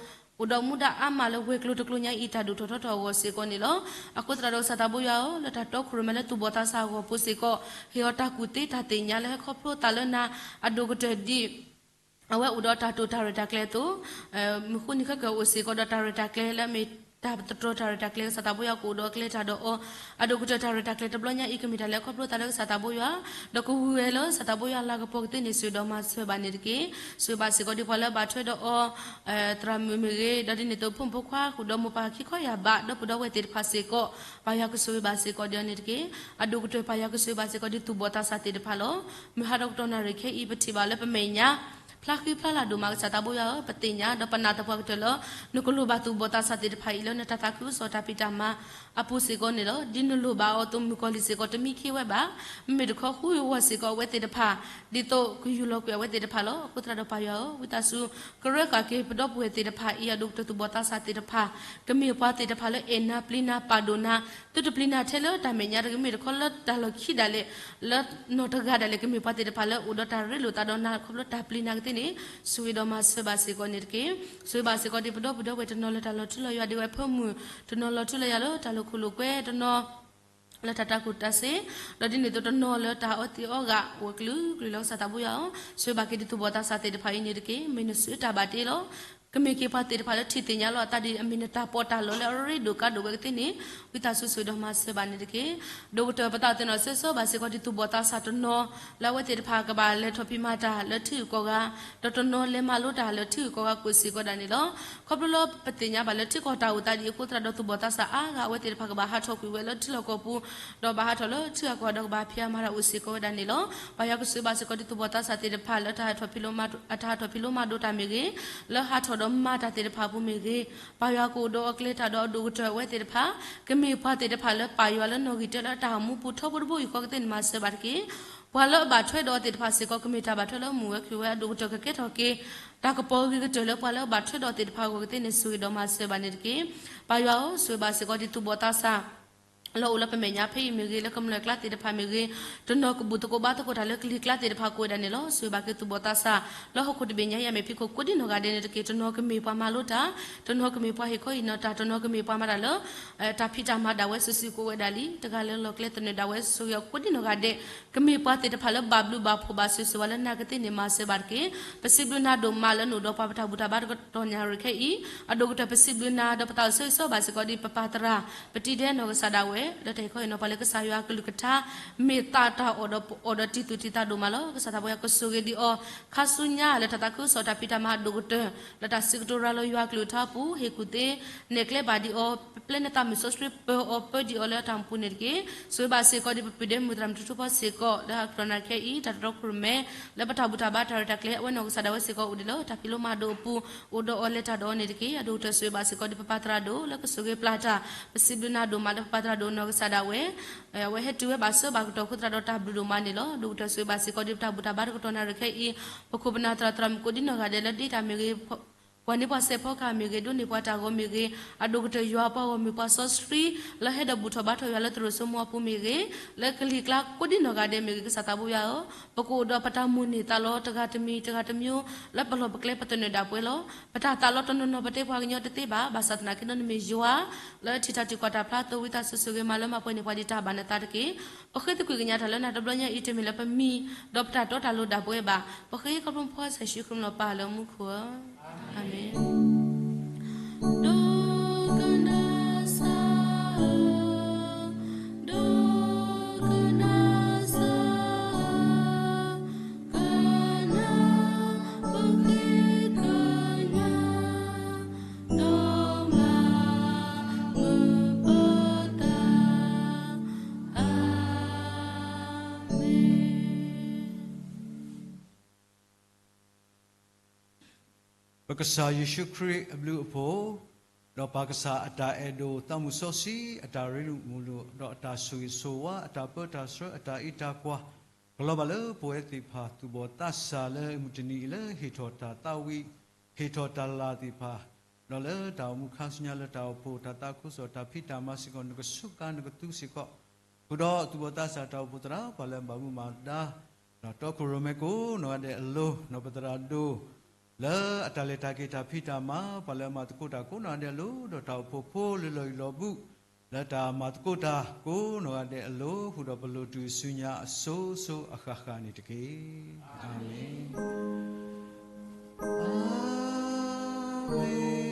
အိၣ်ဒီးမူဒါအါမးလၢဝဲၤကျိၤတကျိၤညါအံၤ တၢ်ဒိၣ်ထီၣ်ထီထီၣ်အဂီၢ်စ့ၢ်ကီးန့ၣ်လီၤ. အဃိသတးဒီးကစၢ်သးဘိယွၤဧၢ, လၢတၢ်တီခိၣ်ရိၣ်မဲလၢသူၣ်ဘီၣ်သးစၢ်အဂီၢ်အပူၤစ့ၢ်ကီး, ဟ့ၣ်အီၤတၢ်ကူၣ်သ့တၢ်သ့ၣ်ညါလၢဟဲခီဖျိသးလၢနၤ, အဒိၣ်ကတၢၢ်ဒ် အဝဲအိၣ်ဒီးတၢ်တိာ်တၢ်ရဲၣ်တၢ်ကျဲၤအသိး, မုၢ်ဃုနံၤခဲကၢၢ်အိၣ်စ့ၢ်ကီးဒီးတၢ်ရဲၣ်တၢ်ကျဲၤလၢအမ့ၢ်တၢ်သတြီၤတၢ်ရဲၣ်တၢ်ကျဲၤ ကစၢ်သးဘိယွၤကအိၣ်ဒီးအကျဲတၢ်ဒီးအီၤ, အဒိၣ်ကတၢၢ်တၢ်ရဲၣ်တၢ်ကျဲၤတဘျီညါအံၤ ကမ့ၢ်တၢ်လၢခီဖျိသးလၢကစၢ်သးဘိယွၤ, ဒီးကဝံၤဝဲလၢကစၢ်သးဘိယွၤလၤကပီၤကသ့န့ၣ် ဆိၣ်ဂ့ၤဒီးမၤစၢၤဘၣ်န့ၣ်တက့ၢ်. ဆိၣ်ဂ့ၤဘၣ်စ့ၢ်ကီးဒ်ပှၤလၢအဘၣ်ထွဲဒီးအီၤ သရၣ်မုၣ်မ့ၢ်ဂ့ၤ, ဒီးဒ်န့ၣ်အသိးဖိမုၣ်ဖိခွါ ဃုာ်ဒီးမိၢ်ပၢ်ခံခီယာ်ဘး ဒီပုၢ်ဒီဝဲၢ်သ့ၣ်တဖၣ်စ့ၢ်ကီး, ပၢ်ယွၤကဆိၣ်ဂ့ၤဘၣ်စ့ၢ်ကီးဒ်အံၤန့ၣ်တက့ၢ်. အဒိၣ်ကတၢၢ်ပၢ်ယွၤကဆိၣ်ဂ့ၤဘၣ်စ့ၢ်ကီးဒ်သူၣ်ဘီၣ်သးစၢ်သ့ၣ်တဖၣ်လီၤ. မုၢ်ဟါဒီးကတီၢ်နၣ်ရံၣ်ခဲအံၤ ပထံၣ်ဘၣ်လၢပမဲာ်ညါ ဖျါဃံဖျါလၤဒိၣ်မး ကစၢ်သးဘိယွၤဧၢ, ပသ့ၣ်ညါဒီးပနာ်သပှၢ်ကတၢၢ်လၢ နကလိၣ်ဘၣ်သူၣ်ဘီၣ်သးစၢ်သ့ၣ်တဖၣ်အံၤလၢနတၢ်သးခုကစီၣ်တၢ်ဖံးတၢ်မၤအပူၤစ့ၢ်ကီးန့ၣ်လီၤ. ဒ်နလိၣ်ဘၣ်အီၤအသိး မုၣ်ကီၤလံၢ်စ့ၢ်ကီး တမံခ့ဝဲဘၣ်. မ့မ့ၢ်တခီ ဃုအဂီၢ်စ့ၢ်ကီးအဝဲသ့ၣ်တဖၣ် ဒ်သိးကယူၢ်လီၤကွံာ်အဝဲသ့ၣ်တဖၣ်လီၤ. အဃိသတးဒီးပၢ်ယွၤဧၢ, ဝံသးစူၤကရၢဃာ်က့ၤပဒီပုၢ်ဝဲၢ်သ့ၣ်တဖၣ်အံၤ အဒိၣ်ကတၢၢ်သူၣ်ဘီၣ်သးစၢ်သ့ၣ်တဖၣ် ကမ့ၢ်ပှၤသ့ၣ်တဖၣ်လၢအဲၣ်နၤပျံၤနၤပာ်ဒိၣ်နၤ, သုတပျံၤနၤထဲလၢတၢ်မဲာ်ညါတဂ့ၤ, မ့ၢ်တခီလၢတၢ်လီၢ်ခံဒၣ်လဲာ် လၢနီၢ်တဂၤဒၣ်လဲာ် ကမ့ၢ်ပှၤသ့ၣ်တဖၣ်လၢအိၣ်ဒီးတၢ်ရ့လိာ်သးဒီးနၤ ခီဖျိတၢ်ပျံၤနၤကသ့န့ၣ် ဆိၣ်ဂ့ၤဒီးမၤစၢၤဘၣ်စ့ၢ်ကီးန့ၣ်တက့ၢ်. ဆိၣ်ဂ့ၤဘၣ်စ့ၢ်ကီးဒ်ပဒီပုၢ်ဒီဝဲၢ်တနီၤလၢတၢ်လီၤထူလီၤယွၤဒ်ဝဲအဖၢမုၢ်, တနီၤလီၤထူလီၤယွၤလၢတၢ်လီၢ်ခိၣ်လီၢ်ကွဲ, တနီၤ လၢတၢ်တၤကျိၣ်တၤစ့, ဒီးဒ်န့ၣ်အသိးတနီၤလၢတၢ်အီသံးအီဂာ်အိၣ်အကလုာ်ကလုာ်လီၤ. ကစၢ်သးဘိယွၤဧၢ, ဆိၣ်ဂ့ၤဘၣ်က့ၤဒ်သူၣ်ဘီၣ်သးစၢ်သ့ၣ်တဖၣ်အံၤန့ၣ်တက့ၢ်. မ့ၢ်နစုတၢ်ဘၣ်တ့လီၤ. ကမ့ၢ်က့ၤပှၤသ့ၣ်တဖၣ်လၢထံၣ်သ့ၣ်ညါလီၤအသးဒ်အမ့ၢ် နတၢ်ပီးတၢ်လီလၢအရ့ဒိၣ်ကါဒိၣ်ဝဲကသ့န့ၣ် ဝံသးစူၤဆိၣ်ဂ့ၤဒီးမၤစၢၤဘၣ်န့ၣ်တက့ၢ်. ဒိၣ်ကတၢၢ်ပသးအိၣ်သ့ၣ်နီၣ်ဆၢဂ့ၤဆၢဝါဘၣ်စ့ၢ်ကီးဒ်သူၣ်ဘီၣ်သးစၢ်တနီၤ လၢအဝဲသ့ၣ်တဖၣ်ကဘၣ်လဲၤထီၣ်ဖံးမၤတၢ်လၢထံဂုၤကီၢ်ဂၤ, ဒီးတနီၤလဲၤမၤလိတၢ်လၢထံဂုၤကီၢ်ဂၤကိးစ့ၢ်ကီးဒၣ်န့ၣ်လီၤ. ခီဖျိလၢပသ့ၣ်ညါဘၣ်လၢထံကီၢ်တၢ်အိၣ်သးဒ်အံၤအဃိသတးဒီး သူၣ်ဘီၣ်သးစၢ်အါဂၤအဝဲသ့ၣ်တဖၣ်ကဘၣ်ဟးထီၣ်ကွံာ်ဝဲလၢထံလီၢ်ကီၢ်ပူၤ, ဒီးဘၣ်ဟးထီၣ်လၢထံဂၤကီၢ်ဂၤဒီးကဘၣ်ဖံးအါမၤတၢ်အိၣ်စ့ၢ်ကီးဝဲဒၣ်န့ၣ်လီၤ. ပၢ်ယွၤကဆိၣ်ဂ့ၤဘၣ်စ့ၢ်ကီးဒ်သူၣ်ဘီၣ်သးစၢ်သ့ၣ်တဖၣ်လၢ အတၢ်ဟးထီၣ်ဖံးလိမၤဒိးတၢ်မ့ၢ်ဂ့ၤ, လၢဟးထီၣ်ဒီးမၤတၢ်သ့ၣ်တဖၣ်အပူၤမ့ၢ်ဂ့ၤ, ပၢ်ယွၤကအိၣ်ဒီးအကျဲတၢ်ဒီးအဒိၣ်ကတၢၢ်အဝဲသ့ၣ်တဖၣ် ကမ့ၢ်ပှၤသ့ၣ်တဖၣ်လၢပၢ်ယွၤလၢနီၣ်ဂံၢ်တၢလၢတၢ်အိၣ်မူပူၤထီဘိတဘိယူၢ်ဃီကသ့န့ၣ်မၤစၢၤဘၣ်တက့ၢ်. ပှၤလၢအဘၣ်ထွဲဒီးအီၤသ့ၣ်တဖၣ်စ့ၢ်ကီး ကမ့ၢ်တၢ်ဘၣ်ထွဲလၢမုာ်ဝဲချုးဝဲအဒိၣ်ကတၢၢ်ကကဲထီၣ်က့ၤ တၢ်ကပီၤဂ့ၤကတၢၢ်လၢပှၤလၢအဘၣ်ထွဲဒီးအီၤသ့ၣ်တဖၣ်အဂီၢ်ကသ့န့ၣ် ဆိၣ်ဂ့ၤဒီးမၤစၢၤဘၣ်န့ၣ်တက့ၢ်. ပၢ်ယွၤဧၢ, ဆိၣ်ဂ့ၤဘၣ်စ့ၢ်ကီးဒ်သူၣ်ဘီၣ်သးစၢ် လၢအိၣ်လၢပမဲာ်ညါဖဲအံၤမ့ၢ်ဂ့ၤ, လၢကမျၢၢ်ကျါသ့ၣ်တဖၣ်မ့ၢ်ဂ့ၤ, တနီၤကဘူၣ်သကိးဘါသကိးတၢ်လၢကလံၤကျါသ့ၣ်တဖၣ်ကိးဝဲဒၣ်န့ၣ်လီၤ. ဆိၣ်ဂ့ၤဘၣ်က့ၤသူၣ်ဘီၣ်သးစၢ် လၢဟီၣ်ခိၣ်တဘ့ၣ်ညါအံၤအမဲာ်ဖံးခိၣ်ကိးဒ်နီၢ်ဂၤဒဲးန့ၣ်တက့ၢ်. တနီၤကမ့ၢ်ပှၤမၤလိတၢ်, တနီၤကမ့ၢ်ပှၤဟ့ၣ်ခီဟ့ၣ်နီၤတၢ်, တနီၤကမ့ၢ်ပှၤမၤတၢ်လၢ တၢ်ဖံးတၢ်မၤဒၣ်ဝဲစုာ်စုာ်ကိးဝဲဒၣ်လံ. တဂၤလၢလီၢ်ကျဲသနၢၣ်ဒၣ်ဝဲ ဆိၣ်ဂ့ၤအီၤကိးဒ်နီၢ်ဂၤဒဲး, ကမ့ၢ်ပှၤသ့ၣ်တဖၣ်လၢဘၣ်ဘျုးဘၣ်ဖှိၣ်ဘၣ်ဆိၣ်ဂ့ၤဆိၣ်ဝါလၢနၤကသ့န့ၣ် မၤစၢၤဘၣ်တက့ၢ်. ပစံးဘျုးနၤဒိၣ်မးလၢနအိၣ်ဒီးပှၤပတၢ်ဘူၣ်တၢ်ဘါတကတီၢ်ညါရံၣ်ခဲအံၤ, အဒိၣ်ကတၢၢ်ပစံးဘျုးနၤ ဒီးပသးအိၣ်ဆၢဂ့ၤဆၢဝါဘၣ်စ့ၢ်ကီးဒ်ပပၢ်သရၣ် ပတံဒဲနီၢ်ကစၢ်ဒၣ်ဝဲ လၢတၢ်ဟ့ၣ်ခီဟ့ၣ်နီၤပှၤလၢကစၢ်ယွၤအကလုၢ်ကထါ မ့ၢ်သးတၢ်အီၣ်ဒီးတံၤသူၣ်တံၤသးဒိၣ်မးလီၤ. ကစၢ်သးပှၢ်ယွၤကဆိၣ်ဂ့ၤဒံးအီၤ ခါဆူညါလၢတၢ်သးခုကစီၣ်တၢ်ဖံးတၢ်မၤအဒိၣ်ကတၢၢ် လၢတၢ်စံးကတိၤရၤလီၤယွၤအကလုၢ်ကထါအပူၤ ဟ့ၣ်ကူၣ်သ့ နဲၣ်ကျဲဘၣ်ဒံးအီၤ ပပျဲနသးမုၢ်စီဆှံပၢၤအီၤပၢဒံးအီၤလၢတၢ်အိၣ်မူပူၤန့ၣ်တက့ၢ်. ဆိၣ်ဂ့ၤဘၣ်စ့ၢ်ကီးဒ်ပပုၢ်ဒဲမုၣ်သရၣ်မုၣ်ထူထူဖီစ့ၢ်ကီး လၢအကတီၢ်နၣ်ရံၣ်ခဲအံၤ တၢ်တတီခိၣ်ရိၣ်မဲ လၢပတၢ်ဘူၣ်တၢ်ဘါတၢ်ရဲၣ်တၢ်ကျဲၤ အဝဲနီၢ်ကစၢ်ဒၣ်ဝဲစ့ၢ်ကီးအိၣ်ဒံးလၢတၢ်ဖံးလိမၤဒိးအပူၤ အိၣ်ဒီးအီၤလဲၤတၢ်ဒီးအီၤန့ၣ်တက့ၢ်. အဒိၣ်ကတၢၢ်ဆိၣ်ဂ့ၤဘၣ်စ့ၢ်ကီးဒ်ပပၢ်သရၣ်ဒိၣ် လၢကဆိၣ်ဂ့ၤပျၢ်တၢ် ပစံးဘျုးနၤဒိၣ်မးလၢပပၢ်သရၣ်ဒိၣ်နီၢ်ကစၢ်ဒၣ်ဝဲ အဝဲဟဲတုၤဝဲဘၣ်ဆၢဘၣ်ကတီၢ်အဃိသတးဒီးတၢ်ဘျုးဒိၣ်မးန့ၣ်လီၤ. အဒိၣ်ကတၢၢ်ဆိၣ်ဂ့ၤဘၣ်စ့ၢ်ကီးဒ်ပတၢ်ဘူၣ်တၢ်ဘါတကတီၢ်နၣ်ရံၣ်ခဲအံၤ ပခိၣ်ပနၢ်သရၣ်သရၣ်မုၣ်ကိးဒ်နီၢ်ဂၤဒဲးလၢဒ့တၢ်မ့ၢ်ဂ့ၤ ကွၢ်န့ၢ်ပှၤစဲးဖီကဟၣ်မ့ၢ်ဂ့ၤ, ဒိးန့ၢ်ပှၤတၢ်ဂီၤမ့ၢ်ဂ့ၤ, အဒိၣ်ကတၢၢ်ယွၤပှၤဂီၢ်မုၢ်ပှၤစီဆှံ လၢဟဲဒီးဘူၣ်ထီၣ်ဘါထီၣ်ယွၤလၢသရိာ်စိမိအပူၤမ့ၢ်ဂ့ၤ, လၢကလံၤကျါကိးဒံနီၢ်ဂၤဒဲးမ့ၢ်ဂ့ၤ, ကစၢ်သးဘိယွၤဧၢ, ပကအိၣ်ဒီးပတၢ်မိၣ်န့ၢ်သးလီတဂၤတမံၤတဂၤတမံၤ, လၢပလီၢ်ပကျဲပသနၢၣ်ဒၣ်ပှဲၤလီၤ. ပတၢ်သးလီတနီၤနီၤ ပတဲပှၤကညီတသ့ဘၣ်. ဘၣ်ဆၣ်သနာ်က့ဒီး နမ့ၢ်ယွၤ လၢထံၣ်တၢ်ထံၣ်ကွၢ်တၢ်ဖျါ သးဝံသးစူၤဂ့ၤမးလၢမၤပှဲၤန့ၢ်ပှၤဒံးတၢ်ဘၣ်နသးတက့ၢ်. ပဃ့သကွံၢ်ကညးတၢ်လၢနၤတဘျီညါအံၤ တမ့ၢ်လၢပမံၤ ဒီးပတၢ်တီတၢ်လိၤဒၣ်ပှဲၤဘၣ်. ပဃ့ခီဖျိမုၢ်ဖးစၢ်ယ့ၣ်ၡူးခရံာ်လီၤပၢ်လၢမူခိၣ်ဧၢ. အၤမ့ၣ်. ဒိကနၣ်စၢ်ဧၢ, ဒိကနၣ်စၢ်ဧၢ, ကနၣ်ပဃ့ကညး ဒီးမၤမုာ်ပတၢ်. အၤမ့ၣ်. ပကစၢ်ယ့ၣ်ၡူးခရံာ်အဘျုးအဖှိၣ်, ဒီးပၢ်ကစၢ်အတၢ်အဲၣ်ဒိၣ်သးမုၢ်စီဆှံ, အတၢ်ရ့လိာ်မုာ်လိာ်, ဒီးအတၢ်ဆိၣ်ဂ့ၤဆိၣ်ဝါ, အတၢ်ပၢတၢ်ဆှၢ, အတၢ်အံးတၢ်ကွၢ်, ကလီၤဘၣ်လၢပဝဲသ့ၣ်တဖၣ် သူၣ်ဘီၣ်သးစၢ်လၢမုၢ်တနံၤအံၤ လၢဟ့ၣ်ထီၣ်တၢ်သးဝံၣ်, ဟ့ၣ်ထီၣ်တၢ်လၤသ့ၣ်တဖၣ်, ဒီးလၢတၢ်အိၣ်မူခါဆူညါလၢတၢ်အိၣ်ဖှိၣ်, တၢ်သးခုကစီၣ်, တၢ်ဖံးတၢ်မၤစ့ၢ်ကီး နကစူးကါနကသူစ့ၢ်ကီး, ဃုာ်ဒီးသူၣ်ဘီၣ်သးစၢ်တၢ်အိၣ်ဖှိၣ်သရၣ် ပှၤလၢအဘၣ်မူဘၣ်ဒါ ဒီးတီခိၣ်ရိၣ်မဲကိးနီၢ်ဂၤဒဲးအလိၤ, ဒီးပသရၣ်ဒိၣ် လၢအတၢ်လဲၤတၢ်က့ၤတၢ်ဖံးတၢ်မၤ, ပှၤလၢအမၤသကိးတၢ်ကိးနီၢ်ဂၤဒဲးအလိၤ, ဒီးတၢ်အိၣ်ဖှိၣ်ဖိလၢလီၢ်ယံၤလီၢ်ဘူး လၢတၢ်မၤသကိးတၢ်ကိးနီၢ်ဂၤဒဲးအလိၤ, ဃုာ်ဒီးပလိၣ်တုၤဆူညါအစိၤစိၤအဃၣ်ဃၣ်န့ၣ်တက့ၢ်. အၤမ့ၣ်. အၤမ့ၣ်.